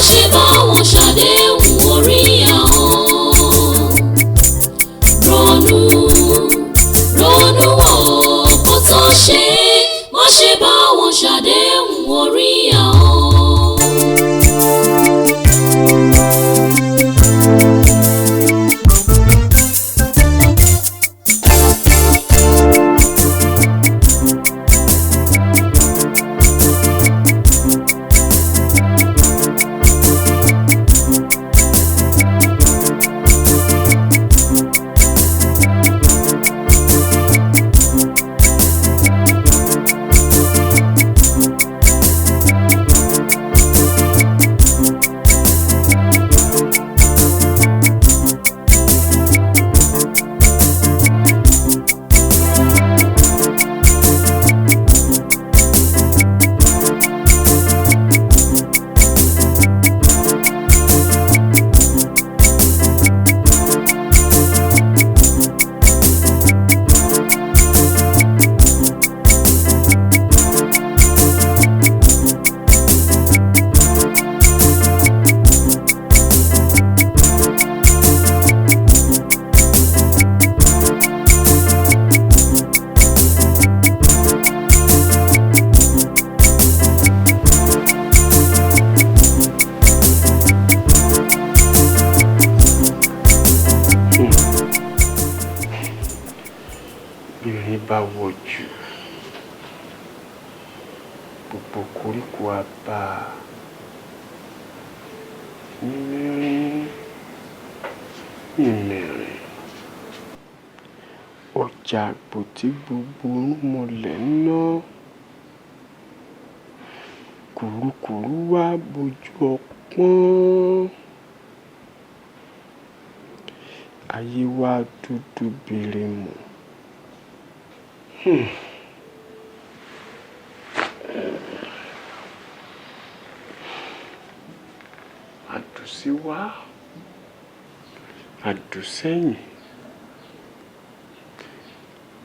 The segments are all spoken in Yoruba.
Ṣe bá wọn ṣàdéhùn orí ahọ́n. Ronú ronú wò kó tó ṣe é, má ṣe bá wọn ṣàdéhùn orí ahọ́n. Bírin bá wọ̀jù, gbogbo koríko á bá a yínmìrín yínmìrín. Ọjà àgbò tí gbogbo irúnmọlẹ̀ ń ná, kùrukùru wá bojú ọpọ́n, ayé wá dúdú birimù. Àdùsíwá, àdùsẹ́yìn,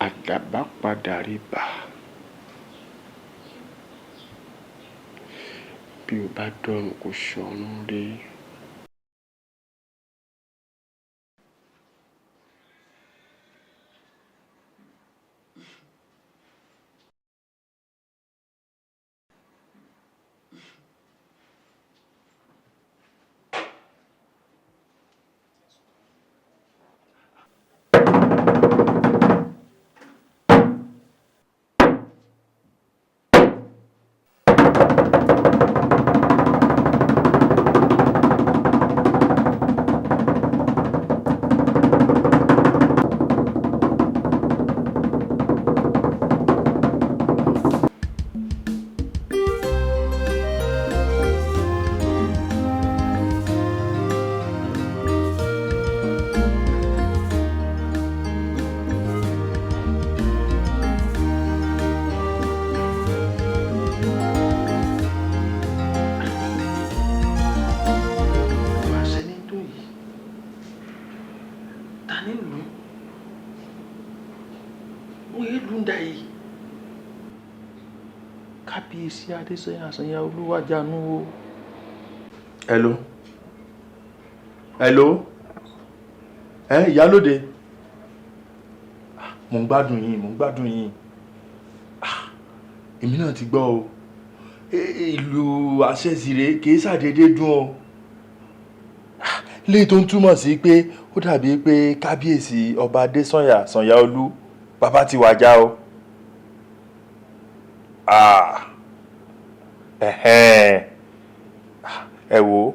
àdàbà padà ribà. Bí o bá dọ́run kó ṣọ̀run re. Àṣẹ ní dùn yìí, ta ní lù ú? Wọ́n yé lù ú dà yìí. Kábíyèsí Adésanya Àsànyà Olúwàjánú o. Hello, hello, ẹ ìyálóde, mò ń gbádùn yín, mò ń gbádùn yín. Èmi náà ti gbọ́ o. Ìlú àṣẹ̀sìrè kì í ṣàdédé dún o, léyìí tó ń túmọ̀ sí pé ó dàbí pé kábíyèsí ọba Adésànyà Sànyàolú bàbá ti wàjà o. Ah, ẹ̀hẹ́n. Ẹ wò ó,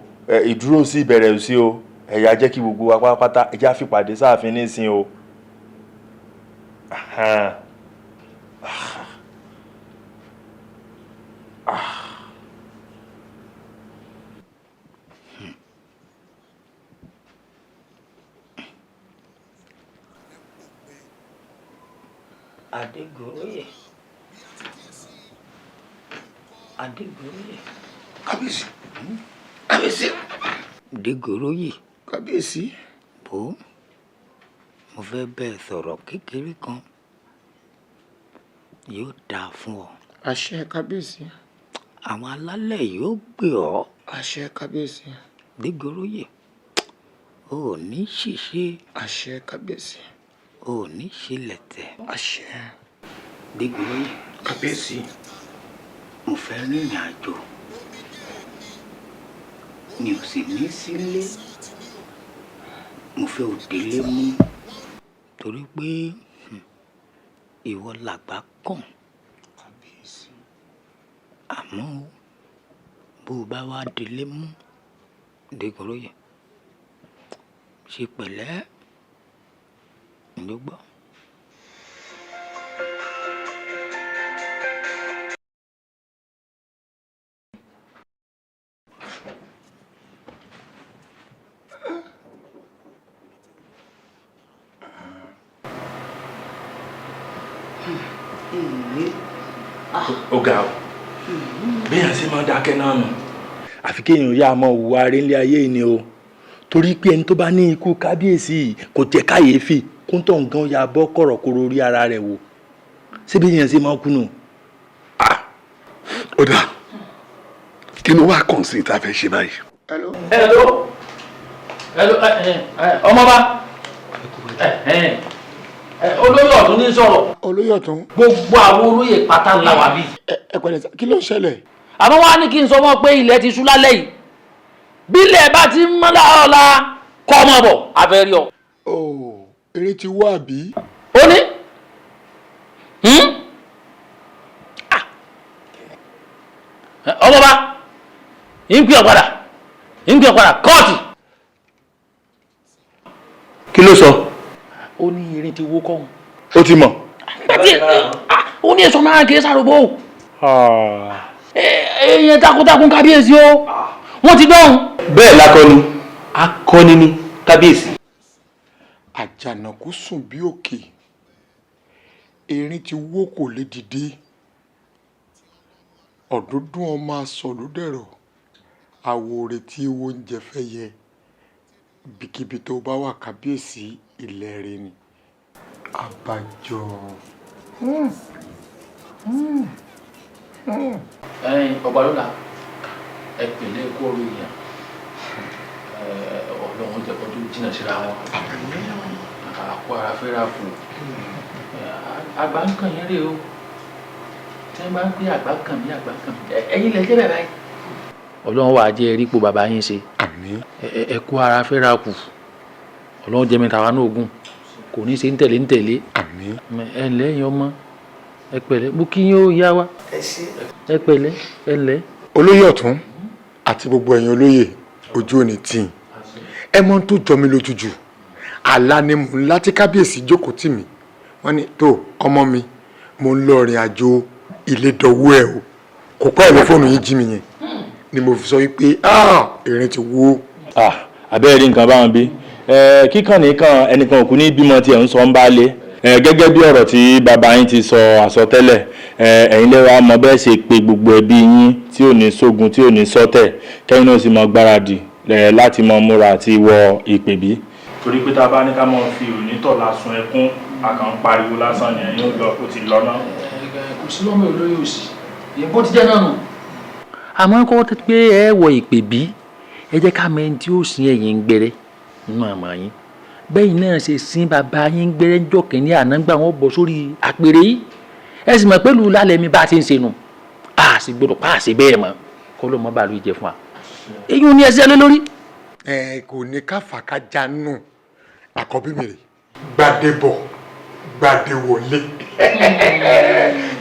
ìdúró sí ìbẹ̀rẹ̀ sí o. Ẹ̀yà jẹ́ kí gbogbo wa pátápátá ẹ jẹ́ á fìpàdé sáàfin nísìn o. Ẹ̀hẹ́n. Ah. Adégoróyè, Adégoróyè. Kábíyèsí, kábíyèsí. Adégoróyè. Kábíyèsí. Bó mo fẹ́ bẹ́ẹ̀ sọ̀rọ̀ kékeré kan, yóò dáa fún ọ. Àṣẹ, kábíyèsí. Àwọn alálẹ̀ yóò gbé ọ. Àṣẹ kábíyèsí. Dégoróyè, o ò ní ṣìṣe. Àṣẹ kábíyèsí. O ò ní ṣílẹ̀tẹ̀. Àṣẹ. Dégoróyè. Kábíyèsí. Mo fẹ́ rìnrìn àjò, mi ò sì ní sílé. Mo fẹ́ ò délé mú torí pé ìwọ làgbà kàn. Kábíyèsí. Àmọ́ o, bó o bá wá délé mú, Dégoróyè, ṣe pẹ̀lẹ́, ǹjọ́ gbọ́. Ó ga o, béèyàn ṣe máa dákẹ́ náà nù. Àfi kéèyàn yá máa hùwà rẹ̀ nílé ayé ni o, torí pé ẹni tó bá ní ikú kábíyèsí kò jẹ́ káyéfì kóńtọ̀ nǹkan ya bọ́ kọ̀rọ̀kọ̀rọ̀ orí ara rẹ̀ wò, ṣé béèyàn ṣe máa kú nù. Ó dáa, kí ló wá kàn sí ìta fẹ́ ṣe báyìí? Hello. Hello. Hello, ọmọba, olóyè ọ̀tún ní sọ̀rọ̀. Olóyè ọ̀tún. Gbogbo àwọn olóyè pátá ńlá wà bí. Ẹ pẹ̀lẹ́ sá, kí ló ń ṣẹlẹ̀? Àmọ́ wá ní kí n sọ fún ọ pé ilẹ̀ ti ṣú lálẹ́ yìí, bílẹ̀ bá ti ń mọ́ láàárọ̀ la kọ́ ọmọ bọ̀ abẹ́rẹ́ ọ. Ó eré ti wá àbí? Ó ní ọmọba ń pè ọ́ padà, ń pè ọ́ padà kóòtù. Kí ló sọ? Ó ní erin ti wó kọ́hún. Ó ti mọ̀. Ó ní èso náà kì í sàrògbò. Èèyàn takuntakun kábíyèsí o, wọ́n ti dọ́hùn. Bẹ́ẹ̀ lakọni, akọni ni kábíyèsí. Àjànàkú sùn bí òkè, erin ti wó kò lè dìde. Ọ̀dúndún ọmọ asọ̀lúdẹ̀rọ̀, àwòrè tí ewo oúnjẹ fẹ́ yẹ. Ibikíbi tó bá wà kábíyèsí, ilẹ̀ rẹ ni. Àbájọ. Ẹ̀yin ọba lọ́la, ẹ pẹ̀lẹ́ kó orí èèyàn, Ọlọ́run jẹ́ kó tó jìnnà síra wọn. Àkó ara fẹ́ra kù. Àgbà ń kàn yín rè o. Tí wọ́n bá ń pè àgbà kàn mí, àgbà kàn mí, ẹ̀yin lẹ jẹ́ bẹ́ẹ̀ báyìí. Ọlọ́run wàá jẹ́ erípo bàbá yín ṣe. Àmín. Ẹ kó ara fẹ́ra kù. Ọlọ́run jẹ́ mi tàwa náà ogun. Kò ní ṣe ń tẹ̀lé ń tẹ̀lé. Àmín. Ẹ ǹlẹ́ yín ọmọ, ẹ pẹ̀lẹ́, mo kí yín ó yá wa. Ẹ ṣé. Ẹ pẹ̀lẹ́, ẹ ǹlẹ́. Olóyè ọ̀tún àti gbogbo ẹ̀yin olóyè, ojú ò ní tì í. Ẹ mọ ohun tó jọ mí lójú jù. Àlá ni mò ń lá tí kábíyèsí jókòó tì mí. Wọ́n ní tó ọmọ mi, mo ń lọ rìn àjò ilé dọ̀wọ́ ẹ̀ o. Kò pẹ́ ẹ̀rọ fóònù yín jí mi yẹn. Ni mo fi sọ wípé erin ti wó. Àbẹ́rẹ́ rí nǹkan báwọn bí. Kíkàn nìkan ẹnìkan òkú ní bímọ tiẹ̀ ń sọ ń bá lé. Gẹ́gẹ́ bí ọ̀rọ̀ tí bàbá yín ti sọ àsọtẹ́lẹ̀, ẹ̀yin lè wá mọ bẹ́ẹ̀ ṣe pé gbogbo ẹbí yín tí ò ní sógun tí ò ní sọ́tẹ̀, kẹ́yìn náà sì mọ gbáradì láti mọ múra àti wọ ìpèbí. Torí pé tá a bá ní ká máa fi òní tọ̀la sun ẹkún, a kàn ń pariwo lásán ni, ẹ̀yin ò lọ, ó ti lọ náà. Kò sí lọ́mọ olóyè òsì, ìbò ti jẹ́ náà nù. Àmọ́ kó pé ẹ wọ ìpèbí, ẹ jẹ́ ká mọ ẹni tí ó sin ẹ̀yìn gbẹrẹ nínú àmọ́ yín. Bẹ́yìn náà ṣe sin bàbá yín gbẹrẹ ńjọ́ kìíní àná gbà wọ́n bọ̀ sórí àpèrè yìí. Ẹ sì mọ̀ pẹ̀lú lálẹ́ mi bá a ti ń ṣe nù, a sì gbọ́dọ̀ pa àṣẹ bẹ́ẹ̀ mọ́, kọ́ ló mọ́ bàálù jẹ fún wa. Eyín ò ní ẹsẹ̀ lé lórí. Ẹ kò ní ká fà ká já nù, àkọ́bí mi rè. Gbadébọ̀ Gbadéwọlé.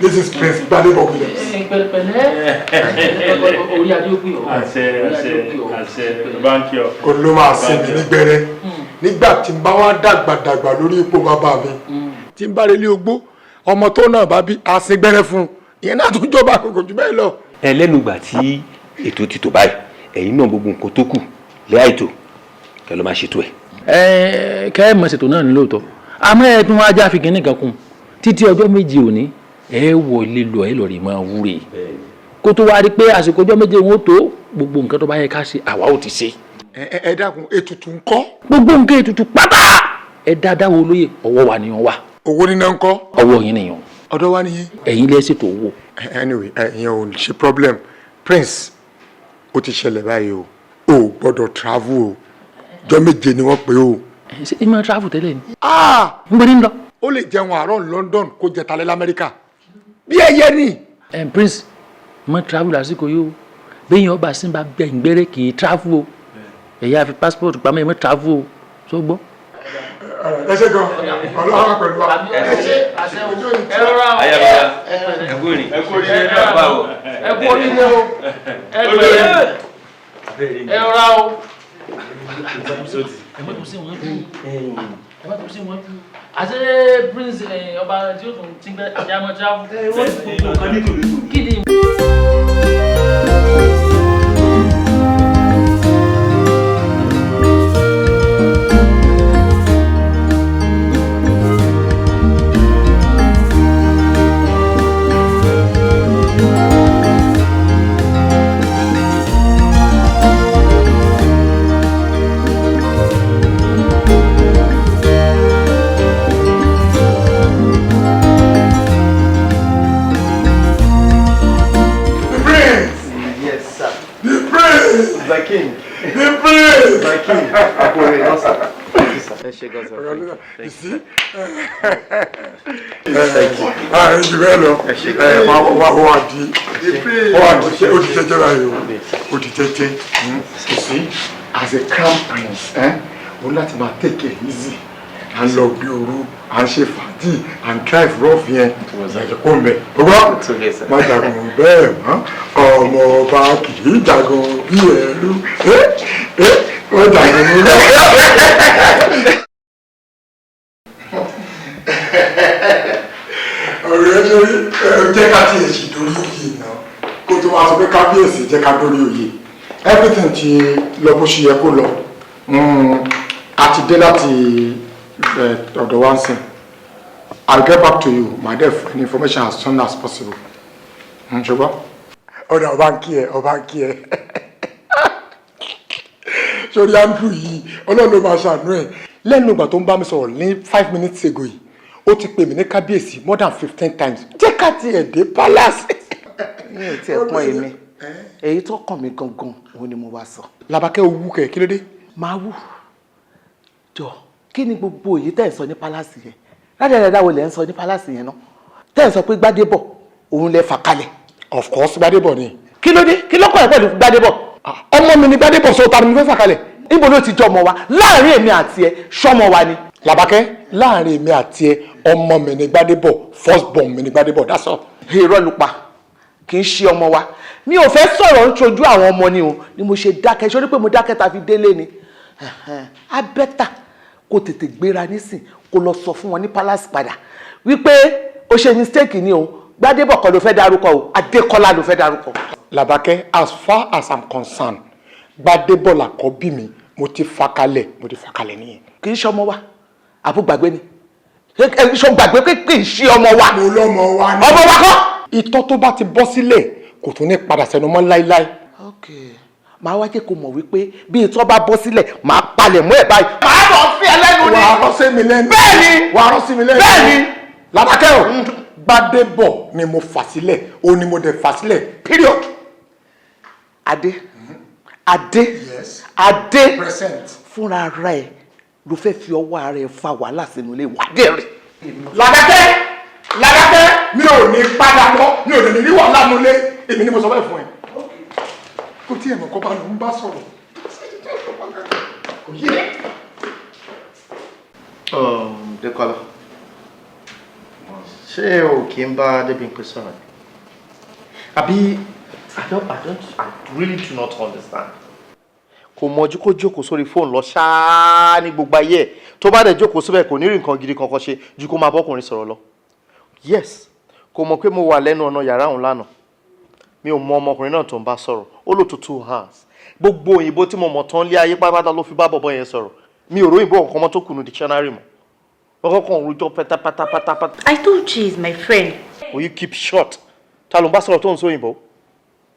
This is Prince Gbadebo Williams. Pẹ̀lẹ́, orí adé ó pè ọ́. Àṣẹ, àṣẹ, àṣẹ, báńkì ọ. Olú máa sin mi nígbẹrẹ nígbà tí n bá wá dàgbà dàgbà lórí ipò bàbá mi, tí n bá relé ogbó, ọmọ tó náà bá bí asingbẹrẹ fún un, ìyẹn náà tún jọba kòkò jù bẹ́ẹ̀ lọ. Ẹ lẹ́nu ìgbà tí ètò ti tò báyìí, ẹ̀yin náà gbogbo nǹkan tó kù lẹ́ àìtó kẹ́ ló máa ṣètò ẹ̀. Ẹ kẹ́ ẹ mọ̀ ṣètò náà ní lóòótọ́, àmọ́ ẹ tún wáá já fi kínní kan kún títí ọjọ́ méje òní, ẹ wọlé lọ, ẹ lọ rí máa wúre kó tó wá rí pé àsìkò ọjọ́ méje wọn ó tó gbogbo nǹkan tó bá yẹ ká ṣe, àwa ò ti ṣe. Ẹ dákun, ètùtù ńkọ́? Gbogbo nǹkan ètùtù pátá, ẹ dáadáa wo lóye, ọwọ́ wa nìyẹn wà. Owó níná ńkọ́? Ọwọ́ yín nìyẹn. Ọ̀dọ̀ wa nìyẹn. Ẹ̀yin lẹ ṣètò owó. Anyway, ìyẹn ò ṣe problem. Prince, Ó ti ṣẹlẹ̀ báyìí o, ò gbọ́dọ̀ travel o. Jọ́ 7 ni wọ́n pè o. Ṣé ẹ máa travel tẹ́lẹ̀ ni? Ah! Ń bọ́ ní lọ. Ó lè jẹun àárọ̀ ní London, kó jẹ talẹ́ l'Amẹ́ríkà bí ẹyẹ ni. Ẹ prince, mọ travel lásìkò yìí o. Bẹ́yìn ọba sí bá bẹ̀ ń gbẹ́rẹ́, kì í travel o. Ẹ̀yà fi passport pamọ́, ẹ̀ mọ́ travel o, tó gbọ́. Ẹ ṣe gan, Ọlọ́run pẹ̀lú wa. Ẹ ṣe, ẹ rọra o. Ayabaya, ẹ kú rìn, ẹ kú oríire náà bá o. Ẹ kú oríire o, ẹ pẹ̀lẹ́, ẹ rọra o. Ẹ mọ́ tó sí wọn jù, ẹ mọ́ tó sí wọn jù. Àti prince, ọba tí ó tún ti gbẹ àti àmọ́ travel. Kí ni? The prince! Yes, sir. The prince! The king. The prince! The king. Akore, no, sir. Thank you, sir. Ẹ ṣé gan, sir. You see? Ah, ẹ jù bẹ́ẹ̀ lọ. Ẹ wá wá wá di wá di, ó di jẹ́jẹ́ báyìí o, ó di jẹ́jẹ́. You see, as a crown prince, o ní láti máa take it easy. À ń lọ bí òru, à ń ṣe fàájì, à ń drive rough yẹn. Ẹ̀jẹ̀ kó mbẹ̀. O gbọ́? Má jagun bẹ́ẹ̀ mọ́. Ọmọ ọba kì í jagun bí ẹrú. Ẹ ẹ má jagun bẹ́ẹ̀. Ọ̀rẹ́, lórí ẹ, jẹ́ ká tiẹ̀ sì dórí oyè náà kó tó wá sọ pé kábíyèsí jẹ́ ká dórí oyè. Everything ti lọ bó ṣe yẹ kó lọ. A ti dé láti ọ̀dọ̀ wa ń sìn. I'll get back to you, my dear, for any information as soon as possible. Ṣùgbọ́n ọ̀dà, ọba ń kí ẹ, ọba ń kí ẹ. Sórí Andrew yìí, Ọlọ́run ló máa ṣàánú ẹ̀. Lẹ́nu ìgbà tó ń bá mi sọ̀rọ̀ ní 5 minutes ago yìí, ó ti pè mí ní kábíyèsí more than 15 times. Jẹ́ ká tiẹ̀ dé palace. Mi ò tiẹ̀ pọ́n èmi. Èyí tó kàn mí gangan òun ni mo wá sọ. Làbákẹ́, owó kẹ̀, kí ló dé? Máa wù. Jọ, kí ni gbogbo èyí tẹ̀ ń sọ ní palace yẹn? Ládàáda wo lẹ̀ ń sọ ní palace yẹn náà? Tẹ̀ ń sọ pé Gbádébọ̀ òun lẹ fà kalẹ̀. Of course, Gbádébọ̀ ni. Kí ló dé? Kí ló kàn ẹ́ pẹ̀lú Gbádébọ̀? Ọmọ mi ni Gbádébọ̀, sọ ta ni mo fẹ́ fà kalẹ̀? Níbo ló ti jọ ọmọ wa? Láàárín èmi àti ẹ, ṣọmọ wa ni? Làbákẹ́, láàrin èmi àti ẹ, ọmọ mi ni Gbádébọ̀, first born mi ni Gbádébọ̀, that's all. Irọ́ ló pa, kì í ṣe ọmọ wa. Mi ò fẹ́ sọ̀rọ̀ ń ṣojú àwọn ọmọ ni o ni mo ṣe dákẹ́. Ṣé o ní pé mo dákẹ́ ta fi délé ni? Á better kó tètè gbéra nísìn, kó lọ sọ fún wọn ní palace padà wípé o ṣe mistake ni o. Gbádébọ̀ kọ́ ló fẹ́ dárúkọ o, Adékọ́lá ló fẹ́ dárúkọ. Làbákẹ́, as far as I'm concerned, Gbádébọ̀ làkọ́bí mi. Mo ti fà kalẹ̀, mo ti fà kalẹ̀ nìyẹn. Kì í ṣe ọmọ wa, àbúgbàgbé ni? Ṣé o gbàgbé pé kì í ṣe ọmọ wa? Mo lọ́mọ wa ni. Ọmọ wa kọ́. Ìtọ́ tó bá ti bọ́ sílẹ̀, kò tún ní padà sẹ́nu mọ́ láíláí. Ok, màá wá jẹ́ kó mọ̀ wípé bí ìtọ́ bá bọ́ sílẹ̀, màá palẹ̀ mọ́ ẹ̀ báyìí. Màá lọ sí ẹ lẹ́nu ni. Wàá rọ́ sí mi lẹ́nu. Bẹ́ẹ̀ni. Wàá rọ́ sí mi lẹ́nu. Bẹ́ẹ̀ni. Làbákẹ́ o, Gbádébọ̀ ni mo fà sílẹ̀, ó ní mo dẹ̀ fà sílẹ̀, period. Adé, Adé. Yes. Adé. Present. Fúnra ara ẹ ló fẹ́ fi ọwọ́ ara ẹ fa wàhálà sínú ilé wádìí rẹ̀. Làbákẹ́, Làbákẹ́, mi ò ní padà lọ, mi ò ní rí wàhálà nulẹ̀. Èmi ni mo sọ bẹ́ẹ̀ fún ẹ. Kò tí ẹ̀ mọ̀ kọ́ bá ló ń bá sọ̀rọ̀. Kò yé. Dekola, ṣé o kì í bá Débímpé sọ̀rọ̀ ni? Àbí I don't, I really do not understand. Kò mọ̀jú kó jókòó sórí fóònù lọ ṣáá ní gbogbo ayé ẹ̀. Tó bá dẹ̀ jókòó síbẹ̀, kò ní rí nǹkan gidi kankan ṣe ju kó máa bọ́kùnrin sọ̀rọ̀ lọ. Yes, kò mọ̀ pé mo wà lẹ́nu ọ̀nà yàrá òun lánàá. Mi ò mọ ọmọkùnrin náà tó ń bá sọ̀rọ̀. Ó lò tó 2 hours. Gbogbo òyìnbó tí mo mọ̀ tán lé ayé pátápátá ló fi bá bọ̀bọ̀ yẹn sọ̀rọ̀. Mi ò róyìnbó nǹkan mọ́ tó kùnú dictionary mọ́. Wọ́n kọ́kọ́ ń rojọ́ pátápátápátá. I told you he's my friend. Will you keep short? Ta ló ń bá sọ̀rọ̀ tó ń sọ òyìnbó?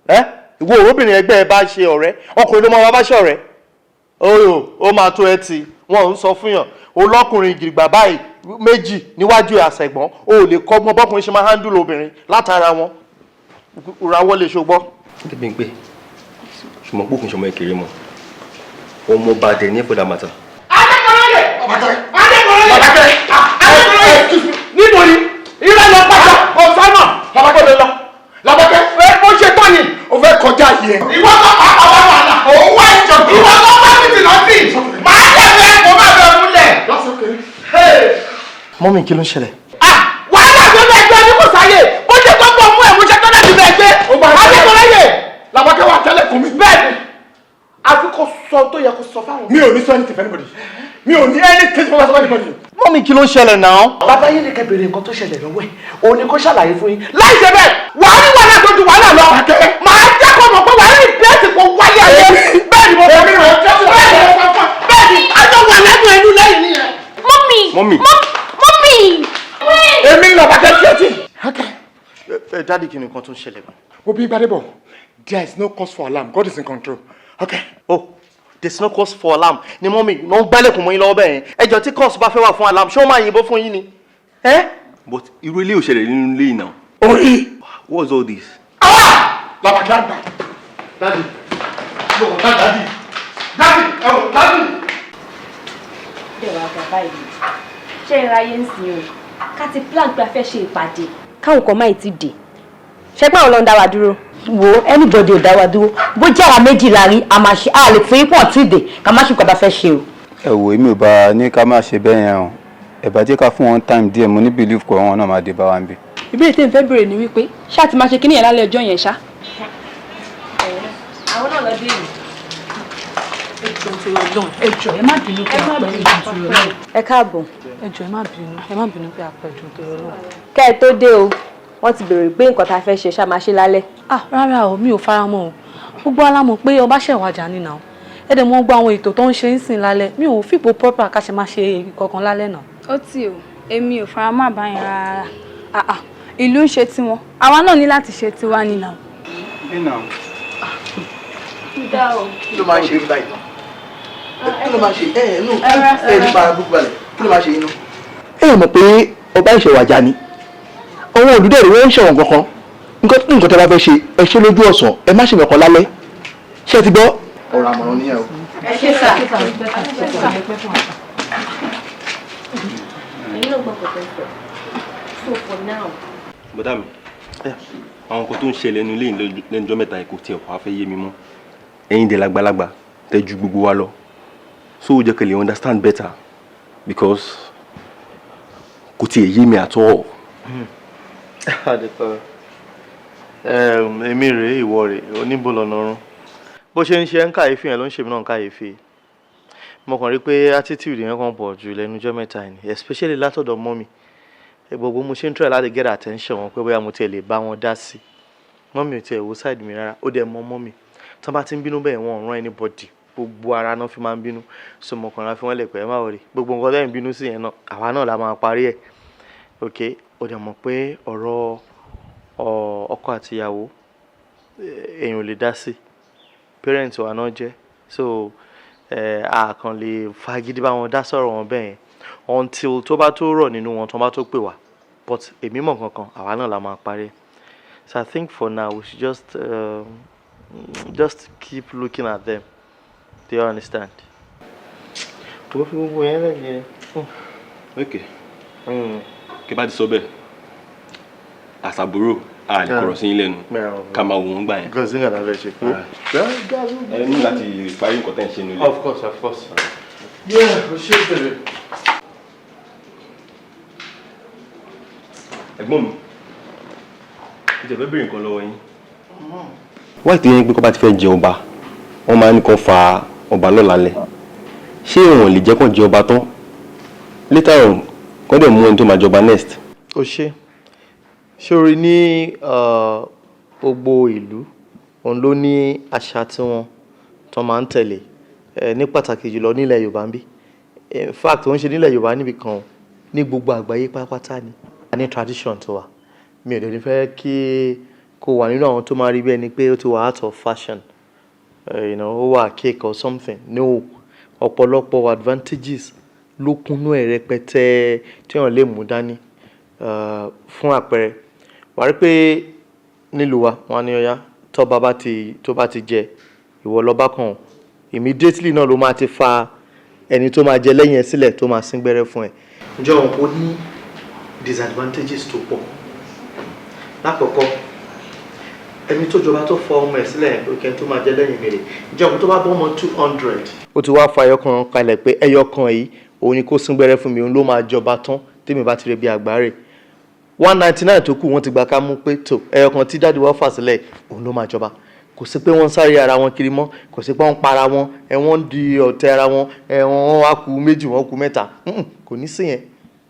Ẹ́, ìwọ òróbìnrin ẹgbẹ́ ẹ bá ṣe ọ̀rẹ́, ọkùnrin ló máa wá bá ṣe ọ̀rẹ́. Oyo, ó máa tó ẹ ti, wọn ò ń sọ fún yàn. Olọ́kùnrin gidigba báyìí méjì níwájú àṣẹ̀gbọ́n, o ò lè kọ́gbọ́n bọ́kùnrin ṣe máa handle obìnrin látara wọn. Rawọ́ lè ṣogbọ́. Débímpé, Ṣùgbọ́n pé òkè ṣọmọ ìkéré mọ́, ọmọ ọba dẹ̀ ní for that matter. Adékọ̀rẹ́yẹ! Adékọ̀rẹ́yẹ! Níbo ni? Irọ́ lọ pàṣẹ ọ̀sán náà. Làbákẹ́ lọ. Làbákẹ́. Ẹ bó ṣe tán ni. O fẹ́ kọjá yìí ẹ. Ìwọ tó pa àwọn wàhálà. Òun wá ìjọba. Ìwọ tó bá títì lọ sí. Màá tẹ̀lé kó má bẹ múlẹ̀. That's okay. Mummy, kí ló ń ṣẹlẹ̀? Wàhálà tó bẹ gbé ní kò sáyè. Bó ṣe tó pọ̀ mú ẹ̀ mo ṣe tó láti bẹ gbé. Adékọ̀rẹ́yẹ! Làbákẹ́ wà tẹ́lẹ̀ kún mi. Bẹ́ẹ̀ni. Àfi kò sọ tó yẹ kó sọ fáwọn. Mi ò ní sọ anything for anybody. Mi ò ní anything for anybody. Mummy, kí ló ń ṣẹlẹ̀ náà? Bàbá yín ni kẹ́ béèrè nǹkan tó ṣẹlẹ̀ lọ́wọ́ ẹ̀. Òun ni kó ṣàlàyé fún yín. Láì ṣe bẹ́ẹ̀, wàá rí wàhálà tó ju wàhálà lọ. Màá jẹ́ kó mọ̀ pé wàá rí bẹ́ẹ̀sì kó wáyé ayé. Bẹ́ẹ̀ ni mo fẹ́. Bẹ́ẹ̀ ni mo fẹ́. Bẹ́ẹ̀ ni àjọ wà lẹ́nu ẹnu lẹ́yìn nìyẹn. Mummy! Mummy. Mummy! Èmi ń Làbákẹ́ tíẹ́tì. Ẹ daddy, kí ni nǹkan tó ń ṣẹlẹ̀ gan? Obi Gbadebo, there is no cause for alarm. God is in control. Okay. Oh, there's no cause for alarm ni mummy ló ń gbálẹ̀kùn mọ́ yín lọ́wọ́ bẹ́ẹ̀ yẹn. Ẹ jọ, tí cause bá fẹ́ wà fún alarm, ṣé wọ́n máa yìnbọn fún yín ni? Ẹ́. But irú ilé ò ṣẹlẹ̀ nínú ilé yìí náà. Orí. What's all this? Làbákẹ́ àgbà. Daddy, no, daddy, daddy, ẹ wò, daddy. Bẹ́ẹ̀ wá gbà báyìí, ṣé ẹ ráyé ń sìn o? Ká ti plan pé a fẹ́ ṣe ìpàdé, káwọn kan máa ti dé, ṣé pé àwọn ló ń dá wa dúró? Wo, anybody ò dá wa dúró. Bó jẹ́ àwa méjì la rí, a máa ṣe. A lè fún ipò tí dè ká má ṣe nǹkan bá fẹ́ ṣe o. Ẹ wò, èmi ò bá ní ká má ṣe bẹ́ẹ̀ yẹn o. Ẹ bá jẹ́ ká fún wọn time díẹ̀. Mo ní belief kọ́ wọn náà máa dé bá wa ń bí. Ìbéèrè tí n fẹ́ béèrè ni wípé, ṣáà ti máa ṣe kíní yẹn lálẹ́ ọjọ́ yẹn ṣá? Àwọn náà lọ dé yìí. Ẹ jọ̀ọ́, nítorí Ọlọ́run, ẹ jọ̀ọ́, ẹ má bínú pé a pẹ́. Ẹ jọ̀ọ́, nítorí Ọlọ́run. Ẹ káàbọ̀. Ẹ jọ̀ọ́, ẹ má bínú, ẹ má bínú pé a pẹ́. Jọ̀ọ́, nítorí Ọlọ́run. Kẹ́ ẹ tó dé o, wọ́n ti béèrè pé nǹkan tá a fẹ́ ṣe, ṣá máa ṣe lálẹ́? Ah, rárá o, mi ò fara mọ́ o. Gbogbo wa mọ̀ pé ọba ṣẹ̀ wàjà ni náà. Ẹ dẹ̀ mọ̀ gbọ́ àwọn ètò tó ń ṣe ń sìn lálẹ́. Mi ò fìpò proper ká ṣe máa ṣe kankan lálẹ́ náà. Ó tì o, èmi ò fara mọ́ àbáyẹn rárá. Ah ah, ìlú ń ṣe tiwọn, àwa náà ní láti ṣe tiwa ni náà. Kí ló máa ń ṣe yín báyìí? Kí ló máa ń ṣe ẹ ẹ nù ẹ nípa gbogbo balẹ̀? Kí ló máa ń ṣe yín nù? Ẹ mọ̀ pé ọba ìṣẹ̀wàjà ni àwọn olùdẹ̀rẹ̀, wọ́n ń ṣẹ̀wọ̀n kankan. Nǹkan nǹkan tẹ́ bá fẹ́ ṣe, ẹ ṣe lójú ọ̀sán, ẹ má ṣe nǹkan lálẹ́. Ṣé ẹ ti gbọ́? Ọ̀rọ̀ àmọ̀ràn nìyẹn o. Ẹ ṣé sà. Ẹ̀yin náà gbọ́ kọ̀ọ̀kan sọ. So for now. Bọ́dà mi, àwọn nǹkan tó ń ṣẹlẹ̀ nínú ilé yìí lẹ́nu ọjọ́ mẹ́ta yìí kò tiẹ̀ wá fẹ́ yé mi mọ́. Ẹ̀yin dẹ̀ lágbàlagbà, tẹ́ ju gbogbo wa lọ, so ó jẹ́ kẹ́ lè understand better, because kò tiẹ̀ yé mi at all. Adékọ̀rẹ́, èmi rèé, ìwọ rèé, oníbo lọ́nà ọ̀run. Bó ṣe ń ṣe ń kàyéfì yẹn ló ń ṣe mí náà ń kàyéfì. Mo kàn rí pé attitude yẹn kàn pọ̀ jù lẹ́nu ọjọ́ mẹ́ta yìí, especially látọ̀dọ̀ mummy. Gbogbo mo ṣe ń try láti get attention wọn pé bóyá mo tiẹ̀ lè bá wọn dá sí, mummy ò tiẹ̀ wo side mi rárá. Ó dẹ̀ mọ mummy, tí wọ́n bá ti ń bínú bẹ́ẹ̀, wọ́n ò rán anybody, gbogbo ara náà fi máa ń bínú. So mo kàn ra fi wọ́n lẹ̀ pé ẹ má worry, gbogbo nǹkan tẹ́ ń bínú sí yẹn náà, àwa náà la máa parí ẹ̀. Ok, ó dẹ̀ mọ̀ pé ọ̀rọ̀ ọkọ àti ìyàwó, èèyàn ò lè dá sí, parents wa náà jẹ́. So a kàn lè fagídí bá wọn dá sọ̀rọ̀ wọn bẹ́ẹ̀ yẹn until tó bá tó rọ̀ nínú wọn, tó bá tó pè wá. But èmi mọ̀ kankan, àwa náà la máa parí ẹ̀. So I think for now we should just keep looking at them. Do you understand? Tó fi gbogbo yẹn lẹ́yìn. Ok, kí bá ti sọ bẹ́ẹ̀, àṣàbúrò a lè kọ̀rọ̀ sí yín lẹ́nu, ká máa wò wọ́n gbà yẹn. Nǹkan sí nǹkan tá a fẹ́ ṣe. Ẹ ní láti parí nǹkan tẹ́ ń ṣe nílé. Of course, of course. Yeah, o ṣe bẹ̀rẹ̀. Ẹ̀gbọ́n mi, mo tẹ̀ fẹ́ béèrè nǹkan lọ́wọ́ yín. Wáyé tó yẹn pé kó bá ti fẹ́ jẹ ọba, wọ́n máa ń kọ́ fa ọba lọ́la lẹ̀. Ṣé wọn lè jẹ́ kó jẹ ọba tán, later on kó dẹ̀ mú ẹni tó máa jọba next? O ṣe sórí ní gbogbo ìlú, òun ló ní àṣà tiwọn tó máa ń tẹ̀lé, ní pàtàkì jùlọ nílẹ̀ Yorùbá ń bí. In fact, ó ń ṣe nílẹ̀ Yorùbá níbi kan, ní gbogbo àgbáyé pátápátá ni a ní tradition tó wà. Mi ò dẹ̀ ní fẹ́ kí kó wà nínú àwọn tó máa rí bí ẹni pé ó ti wà out of fashion, ó wà cake or something. No, ọ̀pọ̀lọpọ̀ advantages ló kúnnú ẹ̀ rẹpẹtẹ tí wọ́n lè mú dání. Fún àpẹẹrẹ, wàá rí pé nílùú wa, wọn á ní ọyá tọ́ba bá ti tó bá ti jẹ Ìwọ lọ́ba kan o. Immediately náà ló máa ti fa ẹni tó máa jẹ lẹ́yìn ẹ sílẹ̀ tó máa sín gbẹ́rẹ́ fún ẹ. Ǹjẹ́ òun kò ní disadvantages tó pọ̀? Lákọ̀ọ́kọ́, ẹni tó jọba tó fọ ọmọ ẹ̀ sílẹ̀ pé kẹ́ni tó máa jẹ lẹ́yìn mi rè, ǹjẹ́ òun tó bá bọ́ ọmọ 200, ó ti wá fa ẹyọ kan kalẹ̀ pé ẹyọ kan yìí, òun ni kó sín gbẹ́rẹ́ fún mi, òun ló máa jọba tán tèmi bá ti rẹ̀ bí àgbáre. 199 tó kù, wọ́n ti gbà ká mú pé tó ẹyọ kan tí daddy wọ́n fà sílẹ̀, òun ló máa jọba. Kò sí pé wọ́n ń sáré ara wọn kiri mọ́, kò sí pé wọ́n ń para wọn, ẹ wọ́n ń di ọ̀tẹ̀ ara wọn, ẹ wọ́n wá ku méjì, wọ́n ku mẹ́ta. Kò ní sí yẹn.